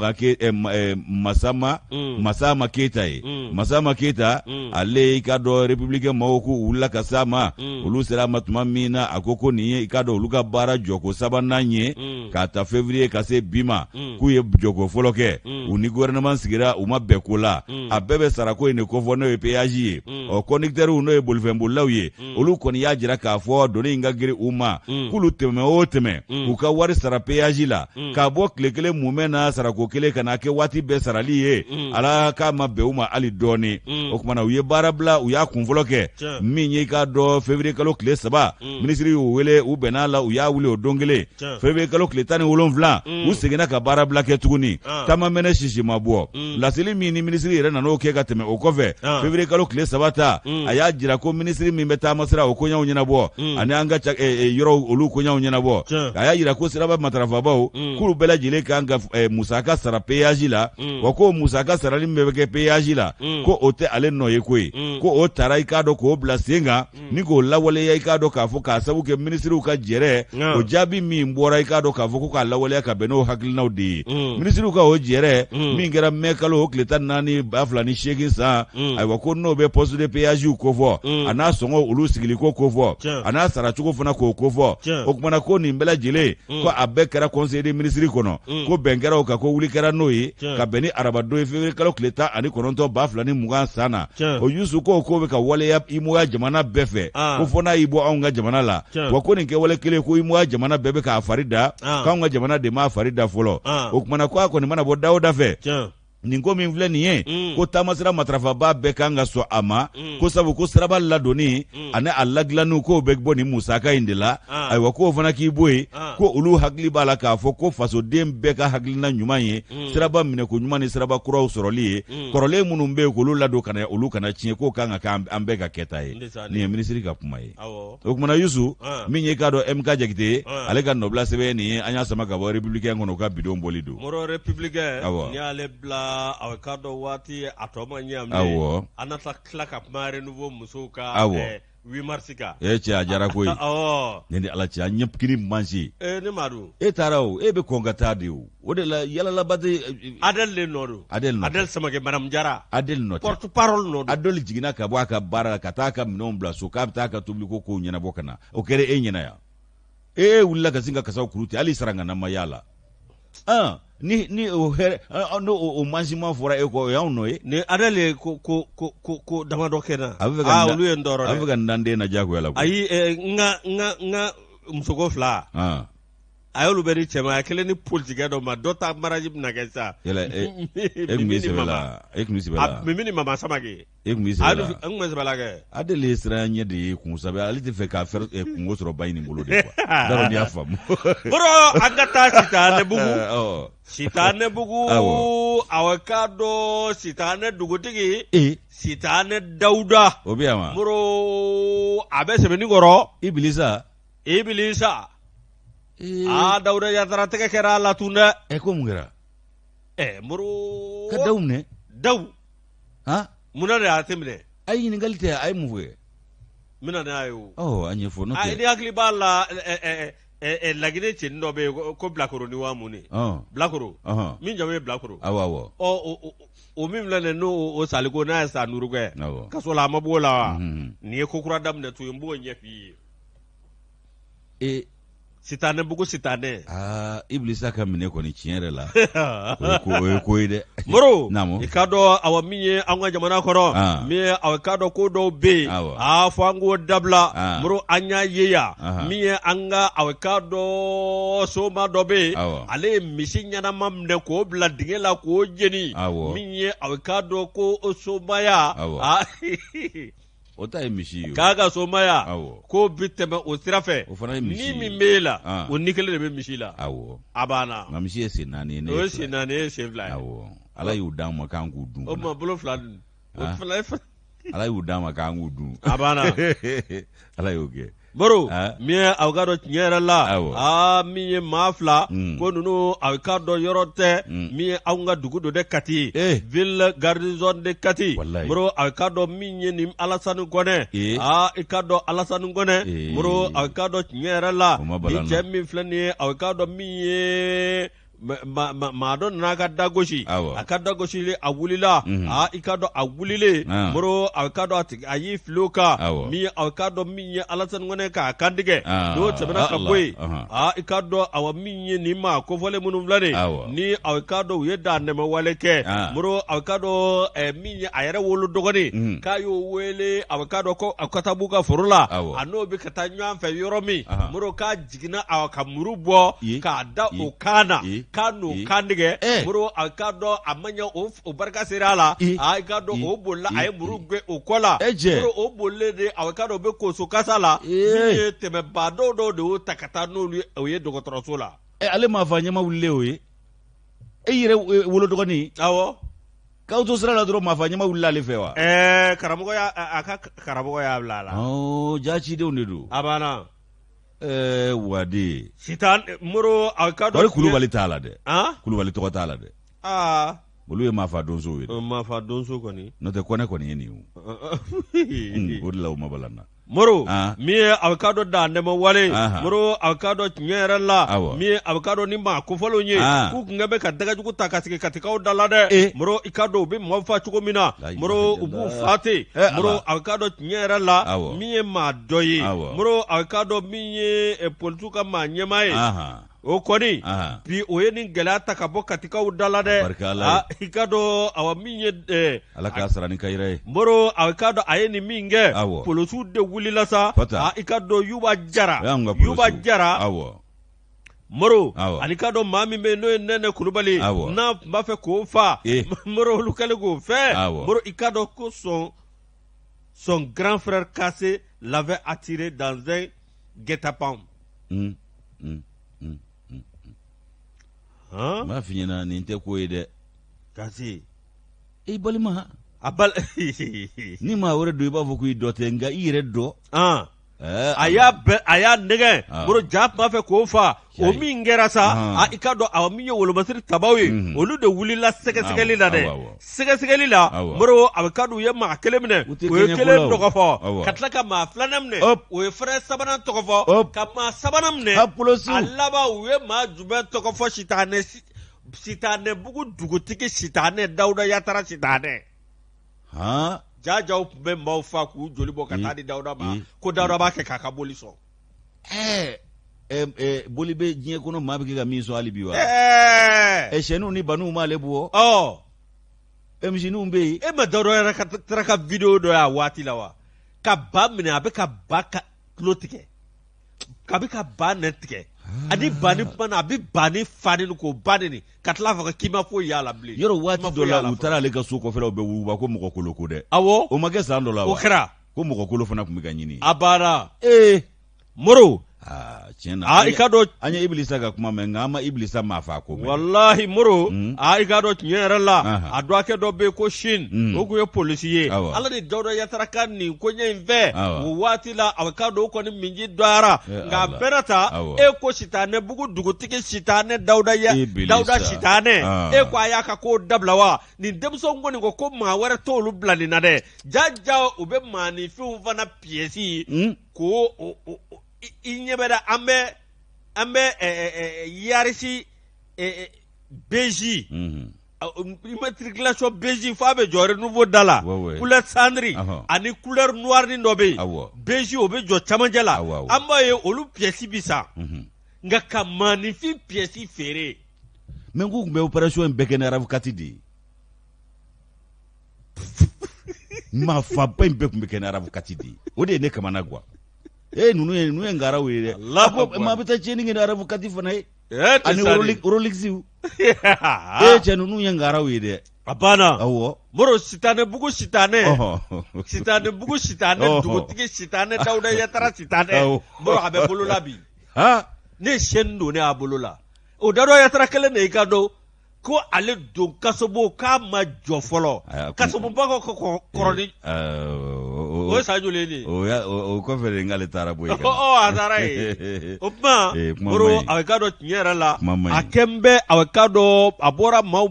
Masama Keyita ye. Masama Keyita, ale i k'a dɔn républicain maaw k'u wulila ka s'a ma. Olu sera a ma tuma min na, a ko ko nin ye i k'a dɔn olu ka baara jɔko sabanan ye k'a ta février ka se bi ma. K'u ye jɔko fɔlɔ kɛ, u ni gouvernement sigira, u ma bɛn ko la. A bɛɛ bɛ sarako in de kofɔ, n'o ye péage ye. Ɔ conducteurs, n'o ye bolifɛnbolilaw ye, olu kɔni y'a jira k'a fɔ doni in ka girin u ma. K'olu tɛmɛ o tɛmɛ, u ka wari sara péage la, k'a bɔ tile kelen mumɛ na sarako kelen ka n'a kɛ waati bɛɛ sarali ye, ala k'a ma bɛn u ma hali dɔɔni. O tuma na u ye baara bila, u y'a kunfɔlɔ kɛ min ye i k'a dɔn février kalo tile 3, minisiri y'u wele, u bɛnna a la, u y'a wuli o don kelen. Février kalo tile 17, u seginna ka baarabila kɛ tuguni. Taama mɛnɛ sisi ma bɔ. Laseli min ni minisiri yɛrɛ nan'o kɛ ka tɛmɛ o kɔfɛ, février kalo tile 3 ta, a y'a jira ko minisiri min bɛ taamasira o koɲaw ɲɛnabɔ ani an ka yɔrɔw olu koɲaw ɲɛnabɔ, a y'a jira ko siraba matarafabaw k'olu bɛɛ lajɛlen kan ka musaka sara péage la. Wa ko musaka sarali min bɛ kɛ péage la, ko o tɛ ale nɔ ye koyi, ko o taara i k'a dɔn k'o bila sen kan ni k'o lawaleya i k'a dɔn k'a fɔ k'a sabu kɛ minisiriw ka jɛrɛ o jaabi min bɔra i k'a dɔn k'a fɔ ko k'a lawaleya ka bɛn n'o hakilinaw de ye. Minisiriw ka o jɛrɛ min kɛra mɛ kalo o tile 14 2008 san, ayiwa ko n'o bɛ poste de péage kofɔ, a n'a sɔngɔ olu sigiliko kofɔ, a n'a saracogo fana k'o kofɔ. O kumana ko nin bɛɛ lajɛlen, ko a bɛɛ kɛra conseil des ministres kɔnɔ, ko bɛn kɛra o kan, ko wuli kɛra n'o ye ka bɛn ni arabadon ye, février kalo tile 19 2020 san na. O Yusu ko k'o bɛ ka waleya UEMOA jamana bɛɛ fɛ, ko fo n'a y'i bɔ anw ka jamana la. Wa ko nin kɛwale kelen, ko UEMOA jamana bɛɛ bɛ k'a fari da, k'anw ka jamana de m'a fari da fɔlɔ. O kumana ko a kɔni mana bɔ da o da fɛ. Nin ko min filɛ nin ye mm. ko taamasira matarafabaa bɛɛ kan ka sɔn a ma mm. ko sabu ko siraba ladonni mm. ani a ladilanniw k'o bɛ bɔ nin musaka in de la ah. Ayiwa, k'o fana k'i bɔ yen ah. ko olu hakili b'a la k'a fɔ ko fasoden bɛɛ ka hakilina ɲuman ye siraba minɛko ɲuman ni siraba kuraw sɔrɔli ye, kɔrɔlen minnu bɛ yen k'olu ladon kana olu kana tiɲɛ, k'o kan ka kɛ an bɛɛ ka kɛta ye. Nin ye minisiri ka kuma ye. O kumana Yusu, ah. min ye k'a dɔn MK Jakite ye, ale ka nɔbila sɛbɛn nin ye, an y'a sama ka bɔ Républicain kɔnɔ, u ka bidon bɔli don. Moro, Républicain n'i y'ale bila, a k'a dɔn waati a tɔ ma ɲɛ. Awɔ, an na tila ka kuma Renouveau musow ka 8 mars kan. E cɛ, a diyara koyi. Ne ni Ala cɛ, an ɲɛ kini manse. Ne ma dun. E taara o, e bɛ kɔn ka taa de o. O de la yalalaba tɛ. Adel de nɔ don. Adel nɔ. Adel Samake, Madame Jara. Adel nɔ tɛ. Porte parole nɔ don. Adel jiginna ka bɔ a ka baara la ka taa a ka minɛnw bila so k'a bɛ taa a ka tobiliko kow ɲɛnabɔ ka na. O kɛra e ɲɛna yan. E wulila ka sin ka kasaw kuru ten, hali sarangana ma y'a la. Ni o hɛrɛ n'o o mansiman fɔra e kɔ, o y'anw nɔ ye. Ni Adel ye ko ko ko ko ko damadɔ kɛ n na. A bɛ fɛ ka aa olu ye n tɔɔrɔ dɛ. A bɛ fɛ ka n dan den na diyagoya la koyi. Ayi, n ka musoko fila. A y'olu bɛɛ di cɛ ma, a kelen ni politikɛ dɔ ma, dɔ ta mariage bɛna kɛ sisan. Yala e e tun b'i sɛbɛ la, e tun b'i sɛbɛ la. Mimi ni Mama Samake. E tun b'i sɛbɛ la. N tun bɛ sɛbɛ la kɛ. Adel ye siran ɲɛ de ye kun sabu ale tɛ fɛ k'a fɛrɛ kungo sɔrɔ ba in nin bolo de quoi. N t'a dɔn n'i y'a faamu. Boro, an ka taa Sitanɛbugu. Sitanɛbugu. Awɔ, k'a dɔn Sitanɛ dugutigi. Sitanɛ Dawuda. O bɛ yan wa? Moro, a bɛ Sebeninkɔrɔ. Ibilisa. Ibilisa. Aa, Dawuda Yatara tɛgɛ kɛra a la tun dɛ. Ɛ, ko mun kɛra? Ɛ, Moro. Ka Dawu minɛ. Dawu. Han? Munna de a tɛ minɛ? A ye ɲininkali tɛ, a ye mun fɔ? N bɛna n'a ye o. Ɔ, a ɲɛfɔ n'o tɛ. Ni hakili b'a la, Laginɛ cɛnin dɔ bɛ yen ko Bilakoro ni wa mun de? Bilakoro. Min jamu ye Bilakoro. Awɔ awɔ. Ɔ, o min filɛ nin ye, n'o o sali ko n'a ye san 5 kɛ. Awɔ. Kaso la, a ma b'o la wa? Nin ye ko kura daminɛ tun ye, n b'o ɲɛf'i ye. E Sitanɛbugu sitanɛ. Aa, Ibilisa ka minɛ kɔni, tiɲɛ yɛrɛ la, o ye ko ye dɛ. Moro, i k'a dɔn, awa, min ye an ka jamana kɔnɔ, min ye, awa, k'a dɔn ko dɔw bɛ yen, aa, fo an k'o dabila. Moro, an y'a ye yan, min ye an ka, awa, k'a dɔn soma dɔ bɛ yen, ale ye misi ɲɛnama minɛ k'o bila dingɛ la k'o jeni. Min ye, awa, k'a dɔn ko somaya, o ta ye misi ye. K'a ka somaya k'o bi tɛmɛ o sira fɛ. O fana ye misi ye. Ni min b'e la, o ni kelen de bɛ misi la. Awɔ. A banna. Nka misi ye sen 4 ye, ne ye. O ye sen 4 ye, sen 2 ye. Awɔ. Ala y'u d'an ma k'an k'u dun. O tuma bolo 2 dun? O fila ye. Ala y'u d'an ma k'an k'u dun. A banna. Ala y'o kɛ. Moro, min ye, aw k'a dɔn tiɲɛ yɛrɛ la, aa, min ye maa 2 ko ninnu, aw k'a dɔn yɔrɔ tɛ min ye anw ka dugu don dɛ, Kati, ville garnison de Kati. Moro, aw k'a dɔn min ye nin Alasani Kɔnɛ, aa, i k'a dɔn Alasani Kɔnɛ. Moro, aw k'a dɔn tiɲɛ yɛrɛ la, nin cɛ min filɛ nin ye, aw k'a dɔn min ye maa dɔ nana a ka da gosi, a ka da gosili, a wulila, aa, i k'a dɔn a wulilen, Moro, a k'a dɔn a tigi a y'i fili o kan, min a k'a dɔn min ye Alasani Kɔnɛ k'a kantigɛ, n'o tɛmɛna ka bɔ yen, aa, i k'a dɔn, awa, min ye nin maa kofɔlen minnu filɛ nin ni, aw k'a dɔn u ye dantɛmɛ wale kɛ. Moro, aw k'a dɔn min ye a yɛrɛ wolo dɔgɔnin, k'a y'o wele, aw k'a dɔn ko a ka taa b'u ka foro la, a n'o bɛ ka taa ɲɔgɔn fɛ yɔrɔ min, Moro, k'a jiginna a ka muru bɔ k'a da o kan na, k'a n'o kan tigɛ. Moro, a k'a dɔn a ma ɲɛ, o barika sera a la, a k'a dɔn o bolila, a ye muru gɛn o kɔ la. Moro, o bolilen de, a k'a dɔn o bɛ koso kasa la, min ye tɛmɛbaa dɔw de y'o ta ka taa n'olu ye dɔgɔtɔrɔso la. Ale maa fa ɲɛma wulilen o ye e yɛrɛ wolo dɔgɔnin? Awɔ. K'aw to sira la dɔrɔn, maa fa ɲɛma wulila ale fɛ wa? Ɛɛ, karamɔgɔ y'a a ka karamɔgɔ y'a bila a la. Ɔ, jaa cidenw de don. A banna. Ɛɛ, wade. Sitan, Moro, a ka dɔn. Kulubali t'a la dɛ. Kulubali tɔgɔ t'a la dɛ. Aa. Olu ye maafa donsow ye. Maafa donso kɔni. N'o tɛ, Kɔnɛ kɔni ye nin ye o. O de la o ma bala n na. Moro, min ye a k'a dɔn dantɛmɛ wale, Moro, a k'a dɔn tiɲɛ yɛrɛ la, min ye a k'a dɔn ni maa kofɔlenw ye, k'u tun bɛ ka dagajugu ta ka sigi Katikaw da la dɛ. Moro, i k'a dɔn u bɛ mɔgɔ fa cogo min na, Moro, u b'u fa ten. Moro, a k'a dɔn tiɲɛ yɛrɛ la, min ye maa dɔ ye, Moro, a k'a dɔn min ye polisiw ka maa ɲɛmaa ye, o kɔni bi o ye nin gɛlɛya ta ka bɔ Katikaw da la dɛ. I k'a dɔn, awa, min ye Ala k'a sara ni kayira ye. Moro, a k'a dɔn a ye nin min kɛ, polisiw de wulila sa. I k'a dɔn Yuba Jara, Yuba Jara. Moro ani k'a dɔn maa min bɛ yen n'o ye Nɛnɛ Kulubali n'a tun b'a fɛ k'o faa Moro olu kɛlen k'o fɛ Moro i k'a dɔn ko son grand frère Kassé l'avait attiré dans un guet-apens. N b'a f'i ɲɛna nin tɛ ko ye dɛ. Kassé. I balima. A bal ni maa wɛrɛ don i b'a fɔ ko i dɔ tɛ nka i yɛrɛ dɔ. A y'a bɛɛ a y'a nɛgɛn ah. Moro ja tun b'a fɛ k'o fa o min kɛra sa ah. I k'a dɔn awa min ye wolomasiri tabaw ye mhm. olu de wulila sɛgɛsɛgɛli la dɛ sɛgɛsɛgɛli la Moro a bɛ k'a dɔn u ye maa kelen minɛ o ye kelen tɔgɔ fɔ ka tila ka maa filanan minɛ o ye fɛnɛ sabanan tɔgɔ fɔ ka maa sabanan minɛ a laban u ye maa jumɛn tɔgɔ fɔ sitanɛ sitanɛbugu dugutigi sitanɛ Dawuda Yatara sitanɛ han jajaw tun bɛ maaw fa k'u joli bɔ ka taa di dawuda ma ko dawuda b'a kɛ k'a ka boli sɔn ɛɛ ɛ boli bɛ diɲɛ kɔnɔ maa bɛ kɛ ka min sɔn hali bi wa ɛɛ sɛninw ni baninw m'ale bugɔ ɔ misininw bɛ yen e ma dawuda yɛrɛ ka taara ka video dɔ y'a waati la wa ka ba minɛ a bɛ ka ba ka tulo tigɛ a bɛ ka ba nɛn tigɛ ani ba ni kuma na a bɛ ba ni fa neni k'o ba neni ka tila fɔ k'i ma foyi y'a la bilen yɔrɔ waati dɔ la u taara ale ka so kɔfɛlaw bɛɛ wuguba ko mɔgɔ kolo ko dɛ awɔ o ma kɛ san dɔ la wa o kɛra ko mɔgɔ kolo fana tun bɛ ka ɲini a banna ee Moro aa tiɲɛ na aa i k'a dɔn an ye ibilisa ka kuma mɛn nka an ma ibilisa maa faa ko mɛn walahi Moro hmm? aa i k'a dɔn tiɲɛ yɛrɛ la a dɔgɔkɛ dɔ bɛ yen ko Shin hmm. o tun ye polisi ye ala ni Dawuda Yatara ka nin koɲɛ in fɛ o waati la a k'a dɔn o kɔni minji dɔgɔyara eh, nka a bɛɛ n'a ta e ko sitanɛbugu dugutigi sitanɛ Dawuda ya Dawuda sitanɛ ah. e ko a y'a ka ko dabila wa nin denmisɛnw kɔni ko ko maa wɛrɛ t'olu bila nin na dɛ jaja u bɛ maaninfinw fana piyɛsi hmm? ko i ɲɛ bɛ da an bɛ an bɛ Yaris beige immatriculation beige f'a bɛ jɔ Renouveau da la couleur cendre ani couleur noir ni dɔ bɛ yen beige o bɛ jɔ camancɛ la an b'a ye olu pièce bi san nka ka maaninfin pièce feere mais k'u tun bɛ opération in bɛɛ kɛ ni RAV4 de ye maafaba in bɛɛ tun bɛ kɛ ni RAV4 de ye o de ye ne kamana gan ee ninnu ye ninnu ye ngaraw ye dɛ a ko maa bɛ taa tiɲɛni kɛ ni RAV4 fana ye ani Rolexiw ee cɛ ninnu ye ngaraw ye dɛ a banna awɔ moro sitanɛbugu sitanɛ sitanɛbugu sitanɛ dugutigi sitanɛ dawuda yatara sitanɛ moro a bɛ bolo la bi ne ye chaîne don ne y'a bolo la o dawuda yatara kelen de i ka dɔn ko ale don kasobon k'a ma jɔ fɔlɔ kasobonba ko ko kɔrɔ ni o ye san joli ye o kɔfɛ de k'ale taara bɔ yen a taara yen o tuma moro a k'a dɔn tiɲɛ yɛrɛ la a kɛn bɛ a k'a dɔn a bɔra maaw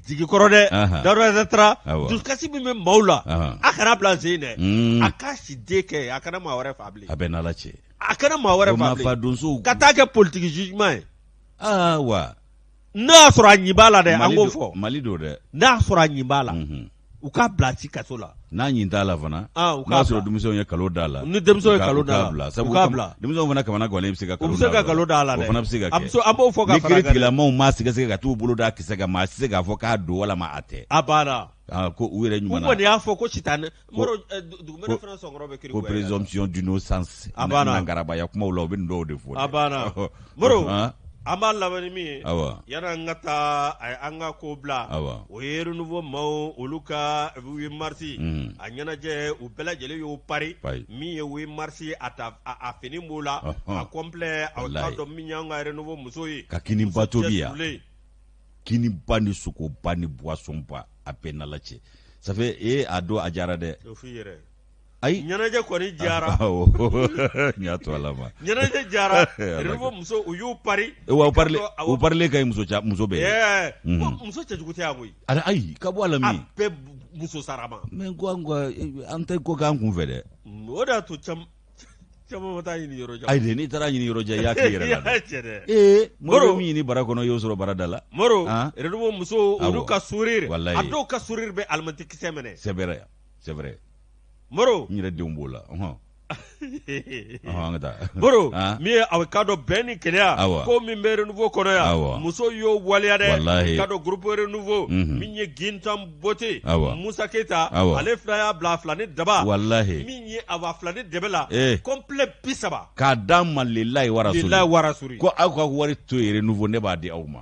jigi kɔrɔ dɛ dawuda yatara dusukasi min bɛ maaw la a kana bila sen dɛ a k'a si den kɛ a kana maa wɛrɛ faa bilen a bɛ n'ala cɛ a kana maa wɛrɛ faa bilen ka taa kɛ politiki jugement ye aa wa n'a y'a sɔrɔ a ɲin b'a la dɛ an k'o fɔ mali don dɛ n'a y'a sɔrɔ a ɲin b'a la u k'a bila ci kaso la n'a ɲin t'a la fana n'a y'a sɔrɔ denmisɛnw ye kalon d'a la ni denmisɛnw ye kalon d'a la u k'a bila denmisɛnw fana kamana gannen bɛ se ka u bɛ se ka kalon d'a la dɛ o fana bɛ se ka kɛ an b'o fɔ ka fara ni kiiritigɛlamaaw m'a sɛgɛsɛgɛ ka t'u bolo d'a kisɛ kan maa tɛ se k'a fɔ k'a don walama a tɛ a banna ko u yɛrɛ ɲuman u kɔni y'a fɔ ko sitanɛ Moro dugumɛnɛ fana sɔnkɔrɔ bɛ kiri ko présomption d'innocence a banna nangarabaya kumaw la u bɛ nin dɔw de fɔ a banna Moro an b'a laban ni min ye awɔ yanni an ka taa an ka ko bila awɔ o ye Renouveau maaw olu ka 8 mars a ɲɛnajɛ u bɛɛ lajɛlen y'o pari min ye 8 mars a ta a fini b'o la a complet a k'a dɔn min y'an ka Renouveau muso ye ka kiniba tobi yan kiniba ni sogoba ni boisson ba a bɛɛ n'ala cɛ ça fait ee a don a diyara dɛ ayi ɲɛnajɛ kɔni diyara n y'a to ala ma ɲɛnajɛ diyara Renouveau muso u y'u pari wa u parilen u parilen ka ɲi muso muso bɛɛ ye muso cɛjugu tɛ yan koyi ayi ka bɔ a la min a bɛɛ muso sarama mais ko an an tɛ ko k'an kun fɛ dɛ o de y'a to caman ma taa ɲini yɔrɔ jan. Ayi dɛ n'i taara ɲini yɔrɔ jan i y'a k'i yɛrɛ la dɛ. Ee Moro min ɲini bara kɔnɔ i y'o sɔrɔ bara da la. Moro Renouveau musow olu ka sourire a dɔw ka sourire bɛ alimɛti kisɛ minɛ. C'est vrai c'est vrai. Moro n yɛrɛ denw b'o la. An ka taa Moro min ye aw k'a dɔn bɛn ni kelenya ko min bɛ renouveau kɔnɔ yan muso y'o waleya dɛ walahi k'a dɔn groupe renouveau min ye Gintan Bote Musa Keyita ale fana y'a bila fila ni daba walahi min ye awa fila ni dɛbɛ la complet 30 k'a d'an ma lilayi warasuri ko aw ka wari to yen renouveau ne b'a di aw ma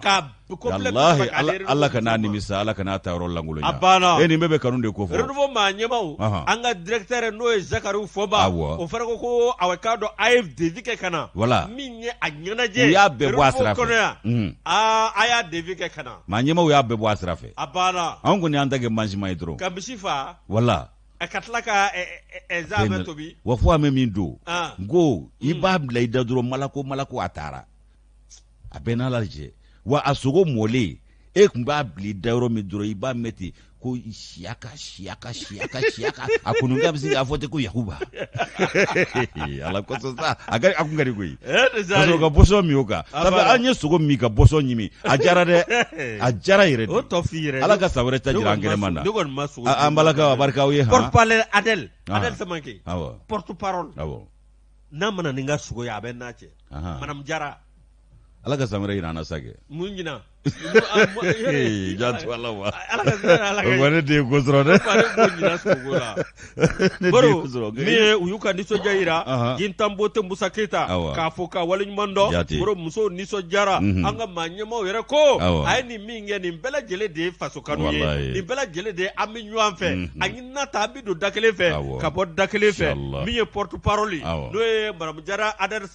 walahi ala kana nimisa ala kana ta yɔrɔ lankolon a banna e nin bɛɛ bɛ kanu de ko fɔ renouveau maa ɲɛmaaw an ka directeur n'o ye Zakari Fɔnba o fana ko ko aw k'a dɔn a ye devis kɛ ka na voilà min ye a ɲɛnajɛ u y'a bɛɛ bɔ a sira fɛ kɔnɔ yan aa a y'a devis kɛ ka na maa ɲɛmaaw y'a bɛɛ bɔ a sira fɛ a banna anw kɔni y'an ta kɛ mansiman ye dɔrɔn ka misi faa voilà ka tila ka zamɛ tobi wa fo an bɛ min don n ko i b'a bila i da dɔrɔn malako malako a taara a bɛɛ n'ala cɛ wa a sogo mɔlen e tun b'a bila i da yɔrɔ min dɔrɔn i b'a mɛn ten ko siyaka siyaka siyaka siyaka a kɔnɔnkɛ bɛ se k'a fɔ ten ko yakuba ala kosɔn sa a ka a kun ka di koyi ka sɔrɔ ka boisson min o kan sabu an ye sogo min ka boisson ɲimi a diyara dɛ a diyara yɛrɛ de o tɔ f'i yɛrɛ ala ka san wɛrɛ ta jira an kɛnɛma na an balakaw a barika aw ye han porte parole Adèle Adèle Samanke awɔ porte parole awɔ n'a ma na ni n ka sogo ye a bɛ n'a cɛ madame Jara ala ka san wɛrɛ jira an na sa kɛ mun ɲinan janto ala wa ala ka ala ka wa ne den ko sɔrɔ dɛ ɲinan sogo la ne den ko sɔrɔ min ye u y'u ka nisɔndiya yira Gintan Bote Musa Keyita k'a fɔ ka waleɲuman dɔn Moro musow nisɔndiyara an ka maa ɲɛmaaw yɛrɛ ko a ye nin min kɛ nin bɛɛ lajɛlen de ye faso kanu ye nin bɛɛ lajɛlen de ye an bɛ ɲɔgɔn fɛ a ɲinina ta an bɛ don da kelen fɛ ka bɔ da kelen fɛ min ye porte parole n'o ye madame Jara Adèle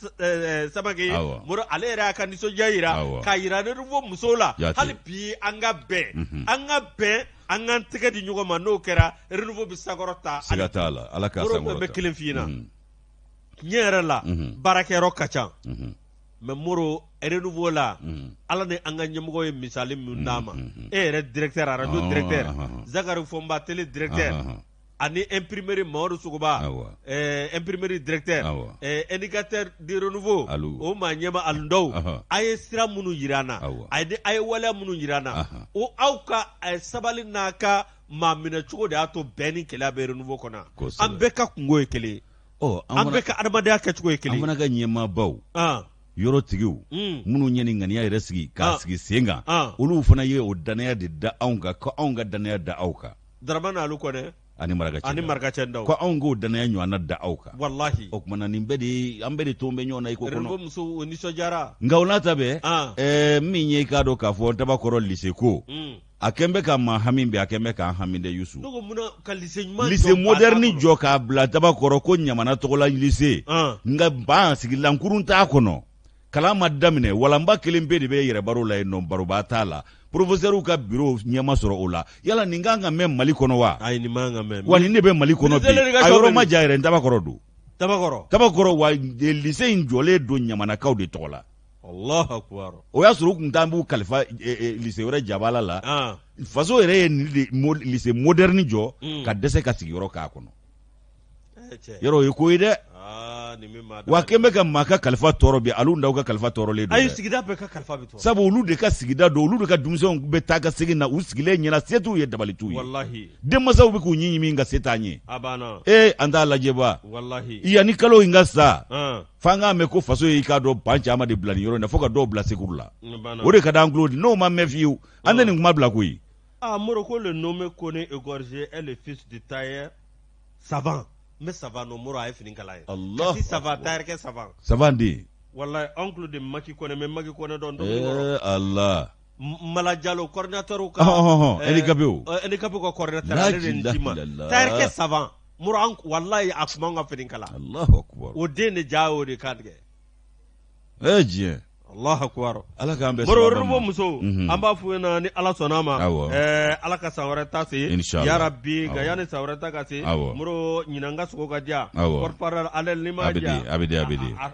Samake ye Moro ale yɛrɛ y'a ka nisɔndiya yira k'a yira renouveau musow la hali bi an ka bɛn an ka bɛn an k'an tɛgɛ di ɲɔgɔn ma n'o kɛra renouveau bɛ sankɔrɔta siga t'a la ala k'a sankɔrɔta bɛ kelen f'i ɲɛna tiɲɛ yɛrɛ la baarakɛyɔrɔ ka ca mais Moro renouveau la ala ni an ka ɲɛmɔgɔ ye misali min d'an ma e yɛrɛ directeur radio directeur Zakari Fɔnba télé directeur ani imprimerie Mamadu Sogoba imprimerie directeur indicateur du renouveau o maa ɲɛmaa Alu Ndaw a ye sira minnu yira an na a ye waleya minnu yira an na o aw ka sabali n'a ka maa minɛ cogo de y'a to bɛn ni kelenya bɛ renouveau kɔnɔ an bɛɛ ka kunko ye kelen an bɛɛ ka adamadenya kɛcogo ye kelen an fana ka ɲɛmaabaw yɔrɔtigiw minnu ye nin ŋaniya yɛrɛ sigi k'a sigi sen kan olu fana ye o dannaya de da anw kan ko anw ka dannaya da aw kan Dramane Alu Kɔnɛ ani ani Marakacɛ Ndaw ko anw k'o dannaya ɲɔgɔnna da aw kan walahi o tuma na nin bɛɛ de an bɛɛ de ton bɛ ɲɔgɔn na i ko kɔnɔ musow o nisɔndiyara nka o n'a ta bɛɛ ɛɛ min ye i k'a dɔn k'a fɔ Tabakɔrɔ lise ko a kɛn bɛ ka maa hami bi a kɛn bɛ k'an hami dɛ Yusu lise moderne jɔ k'a bila Tabakɔrɔ ko ɲamana tɔgɔla lise nka ban sigilankurun t'a kɔnɔ kalan ma daminɛ walanba kelen pe de bɛ yɛrɛ baro la yen nɔ baroba t'a la professeur ka bureau ɲɛ ma sɔrɔ o la yala nin kan ka mɛn Mali kɔnɔ wa ayi nin man kan ka mɛn wa nin de bɛ Mali kɔnɔ bi a yɔrɔ ma jan yɛrɛ Tabakɔrɔ don Tabakɔrɔ Tabakɔrɔ wa lise in jɔlen don ɲamanakaw de tɔgɔ la Allahu akbar o y'a sɔrɔ u tun t'an b'u kalifa lise wɛrɛ jabala la ah. faso yɛrɛ ye nin de lise moderne jɔ ka dɛsɛ ka sigiyɔrɔ k'a kɔnɔ eh, yɔrɔ o ye ko ye dɛ ah, wa kɛn bɛ ka maa ka kalifa tɔɔrɔ bi Alu Ndaw ka kalifa tɔɔrɔlen don ayi sigida bɛɛ ka kalifa bɛ tɔɔrɔ sabu olu de ka sigida don olu de ka denmisɛnw bɛ taa ka segin na u sigilen ɲɛna se t'u ye dabali t'u ye walahi denmansaw bɛ k'u ɲi ɲimi ka se t'an ye a banna ee an t'a lajɛ ba walahi yanni kalo in ka sa ah. f'an k'a mɛn ko faso ye i k'a dɔn ban caman de bila nin yɔrɔ in na fo ka dɔw bila sekuru la o de ka d'an tulo di n'o ma mɛn fiyewu an tɛ nin kuma bila koyi ah Moro ko le nommé Koné égorgé est le fils du tailleur savant n bɛ savant dɔn Moro a ye fini kala ye Allah Kasi savant tailleur savant savant den wallahi oncle de Maki Koné n bɛ Maki Koné dɔn eh Allah Mala Jalo coordinateur ka handicapé handicapé ka coordinateur ale de nin ci ma tailleur savant Moro an wallahi a tun b'an ka fini kala Allahu akbar o den de ja y'o de kan tigɛ eh diɲɛ Allahu akbar ala k'an bɛn Moro sababa ma. Renouveau musow an b'a f'u ɲɛna ni Ala sɔnna a ma Awɔ. ɛɛ Ala ka san wɛrɛ ta se Inchallah. yarabi nka Awɔ. yanni san wɛrɛ ta ka se Awɔ. Moro ɲinan ka sogo ka diya Awɔ. porte parole ale ni ma A bɛ di, diya a bɛ di, a bɛ di. A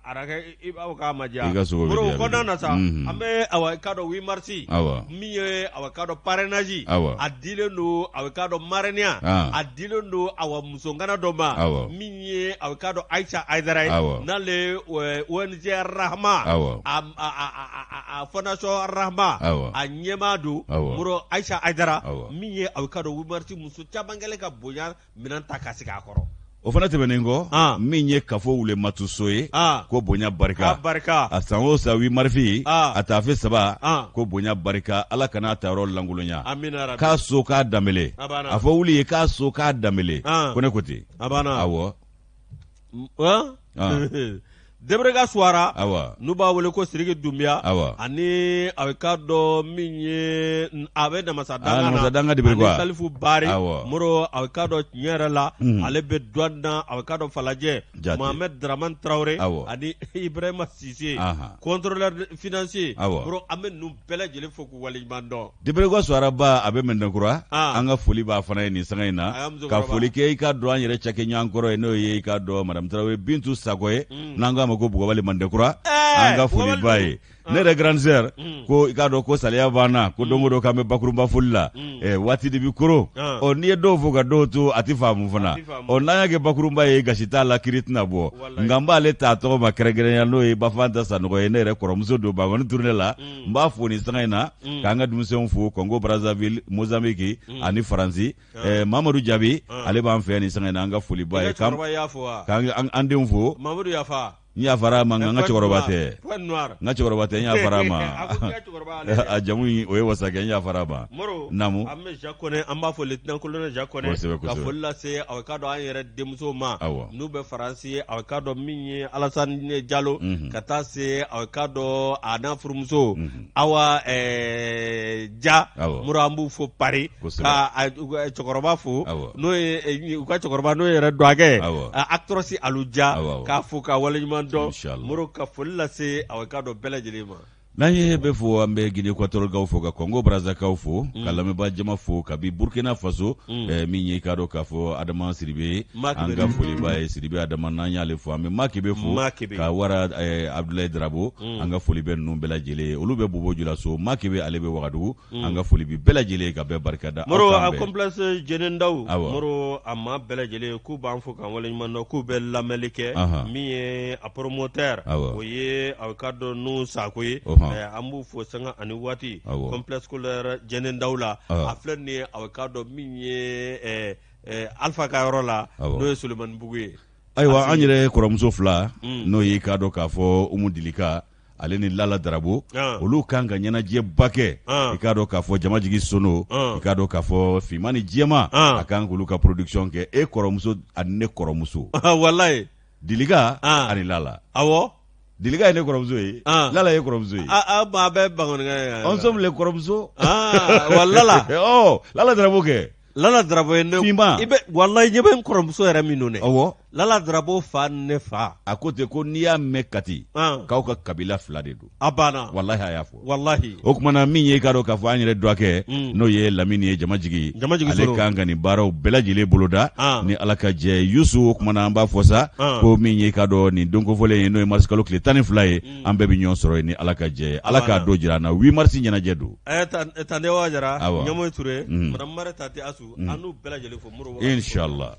i b'a fɔ k'a ma diya I ka sogo bɛ Moro di, o a bɛ kɔnɔna di. na sa an bɛ awa i k'a dɔn 8 mars Awɔ. min ye awa k'a dɔn parrainage Awɔ. a dilen don awa k'a dɔn marraine Ah. a dilen don awa musongana dɔ ma Awɔ. min ye awa k'a dɔn Aïcha Aïdara ye Awɔ. n'ale ONG Rahma Awɔ. a fondation Rahma Awɔ. a ɲɛmaa don Awɔ. Moro Aïcha Aïdara Awɔ. min ye awa k'a dɔn 8 mars muso caman kɛlen ka bonya minɛn ta ka sigi a kɔrɔ. O fana tɛmɛnen kɔ, An. min ye kafo wulematuso ye, An. ko bonya barika, A barika. a san o san 8 marisi, An. a taafe saba, An. ko bonya barika, Ala kana a tayɔrɔ lankolonya, Amina yarabi. k'a so k'a danbele, A banna. a fɔ wuli ye k'a so k'a danbele, An. ko ne ko ten, A banna. awɔ. An? Ah. Debrega Suwara Awa. n'u b'a wele ko Sidiki Dunbiya Awa. ani a bɛ k'a dɔn min ye a bɛ namasa Ah, danga namasa danga de bɛ ani quoi. Salifu Bari Awɔ. Moro a bɛ k'a dɔn tiɲɛ yɛrɛ la ale bɛ douane na a bɛ k'a dɔn Falajɛ Jate. Mohamed Dramane Traoré Awɔ. ani Ibrahima Sise Aha. contrôleur financier Awɔ. Moro an bɛ ninnu bɛɛ lajɛlen fo k'u waleɲuman dɔn Debrega Suwaraba a bɛ Mɛndɛnkura Ah. an ka foli b'a fana ye nin sanga in na A y'a musokɔrɔba. ka foli kɛ i k'a dɔn an yɛrɛ cakɛɲɔgɔn kɔrɔ ye n'o ye i k'a dɔn madame Tarawele Bintu Sakɔ ye n'an k'a ma ko Bugabali Mandekura Ɛɛ, an ka foli Bugabali b'a ye ne yɛrɛ grande sœur ko i k'a dɔn ko saliya b'an na ko don o don k'an bɛ bakurunba foli la ɛ waati de bi koron Ah. ɔ n'i ye dɔw fo ka dɔw to a tɛ faamu fana A tɛ faamu. ɔ n'an y'a kɛ bakurunba ye gasi t'a la kiri tɛna bɔ Walayi. nka n b'ale ta a tɔgɔ ma kɛrɛnkɛrɛnya n'o ye Bafanta Sanɔgɔ ye ne yɛrɛ kɔrɔmuso don Bankɔni tournée la n b'a fo nin sanga in na k'an ka denmisɛnw fo Congo Brazzaville Mozambique ani Faransi Mamadu Jabi ale b'an fɛ nin sanga in na an ka foli b'a ye I ka cɛkɔrɔba y'a fo wa k'an an denw fo Mamadu yafa n yafara a ma nka n ka cɛkɔrɔba tɛ Point noir n ka cɛkɔrɔba tɛ n yafara a ma A ko k'i ka cɛkɔrɔba ale a jamu in o ye wasakɛ n yafara a ma Moro naamu an bɛ Jacques Kone an b'a fɔ lieutenant colonel Jacques Kone Kosɛbɛ, ka kosɛbɛ. foli lase a k'a dɔn an yɛrɛ denmuso ma Awɔ. n'u bɛ Faransi a k'a dɔn min ye Alassane Jalo ka taa se a k'a dɔn a n'a furumuso Awa Ja Awɔ. Moro an b'u fo Paris Kosɛbɛ. ka u ka cɛkɔrɔba fo Awɔ. n'o ye u ka cɛkɔrɔba n'o yɛrɛ dɔgɔkɛ Awɔ. actrice Alu Ja Awɔ, awɔ. k'a fo ka waleɲuman dɔn Inshallah. Moro ka foli lase a k'a dɔn bɛɛ lajɛlen ma N'an ye bɛ fo an bɛ Guinée Équatorialekaw fo ka Congo Brazzakaw fo ka lamɛnbaa jama fo kabi Burkina Faso min ye i k'a dɔn k'a fɔ Adama Sidibe ye an ka foli b'a ye Sidibe Adama n'an y'ale fo an bɛ Makibe fo ka wara Abdoulaye Drabo an ka foli bɛ ninnu bɛɛ lajɛlen ye olu bɛ Bobo Julaso Makibe ale bɛ Wagadugu an ka foli bɛ bɛɛ lajɛlen ye ka bɛɛ barika da Moro a complexe Jɛnɛ Ndaw Moro a maa bɛɛ lajɛlen k'u b'an fo k'an waleɲuman dɔn k'u bɛ lamɛnli kɛ min ye a promoteur o ye a k'a dɔn Nuhu Sako ye an b'u fo sanga ani waati complexe scolaire Jɛnɛ Ndaw la a filɛ nin ye a k'a dɔn min ye Alpha ka yɔrɔ la n'o ye Solomanibugu ye ayiwa an yɛrɛ kɔrɔmuso fila n'o ye k'a dɔn k'a fɔ Umu Dilika ale ni Lala Darabo olu kan ka ɲɛnajɛba kɛ i k'a dɔn k'a fɔ jamajigi sono i k'a dɔn k'a fɔ finman ni jɛman a kan k'olu ka production kɛ e kɔrɔmuso ani ne kɔrɔmuso walayi Dilika ani Lala awɔ Dilika ye ne kɔrɔmuso ye Lala ye kɔrɔmuso ye a bɛɛ Bankɔnika ye an sommes les kɔrɔmuso wa Lala Lala Darabo kɛ Lala Darabo ye ne finman i bɛ walayi ɲɛ bɛ n kɔrɔmuso yɛrɛ min don dɛ awɔ Lala Darabo fa ni ne fa a ko ten ko n'i y'a mɛn Kati k'aw ka kabila fila de don a banna walahi a y'a fɔ walahi o tuma na min ye i k'a dɔn k'a fɔ an yɛrɛ dɔgɔkɛ n'o ye Lamini ye jamajigi jamajigi ale kan ka nin baaraw bɛɛ lajɛlen boloda ni Ala ka jɛ Yusu o tuma na an b'a fɔ sa ko min ye i k'a dɔn nin don kofɔlen ye n'o ye mars kalo tile 12 ye an bɛɛ bɛ ɲɔgɔn sɔrɔ yen ni Ala ka jɛ ye Ala k'a don jira an na 8 mars ɲɛnajɛ don Tande Wa Jara Ɲamoyi Ture madame Mare Tate Asu an n'u bɛɛ lajɛlen fo Modibo Inshallah.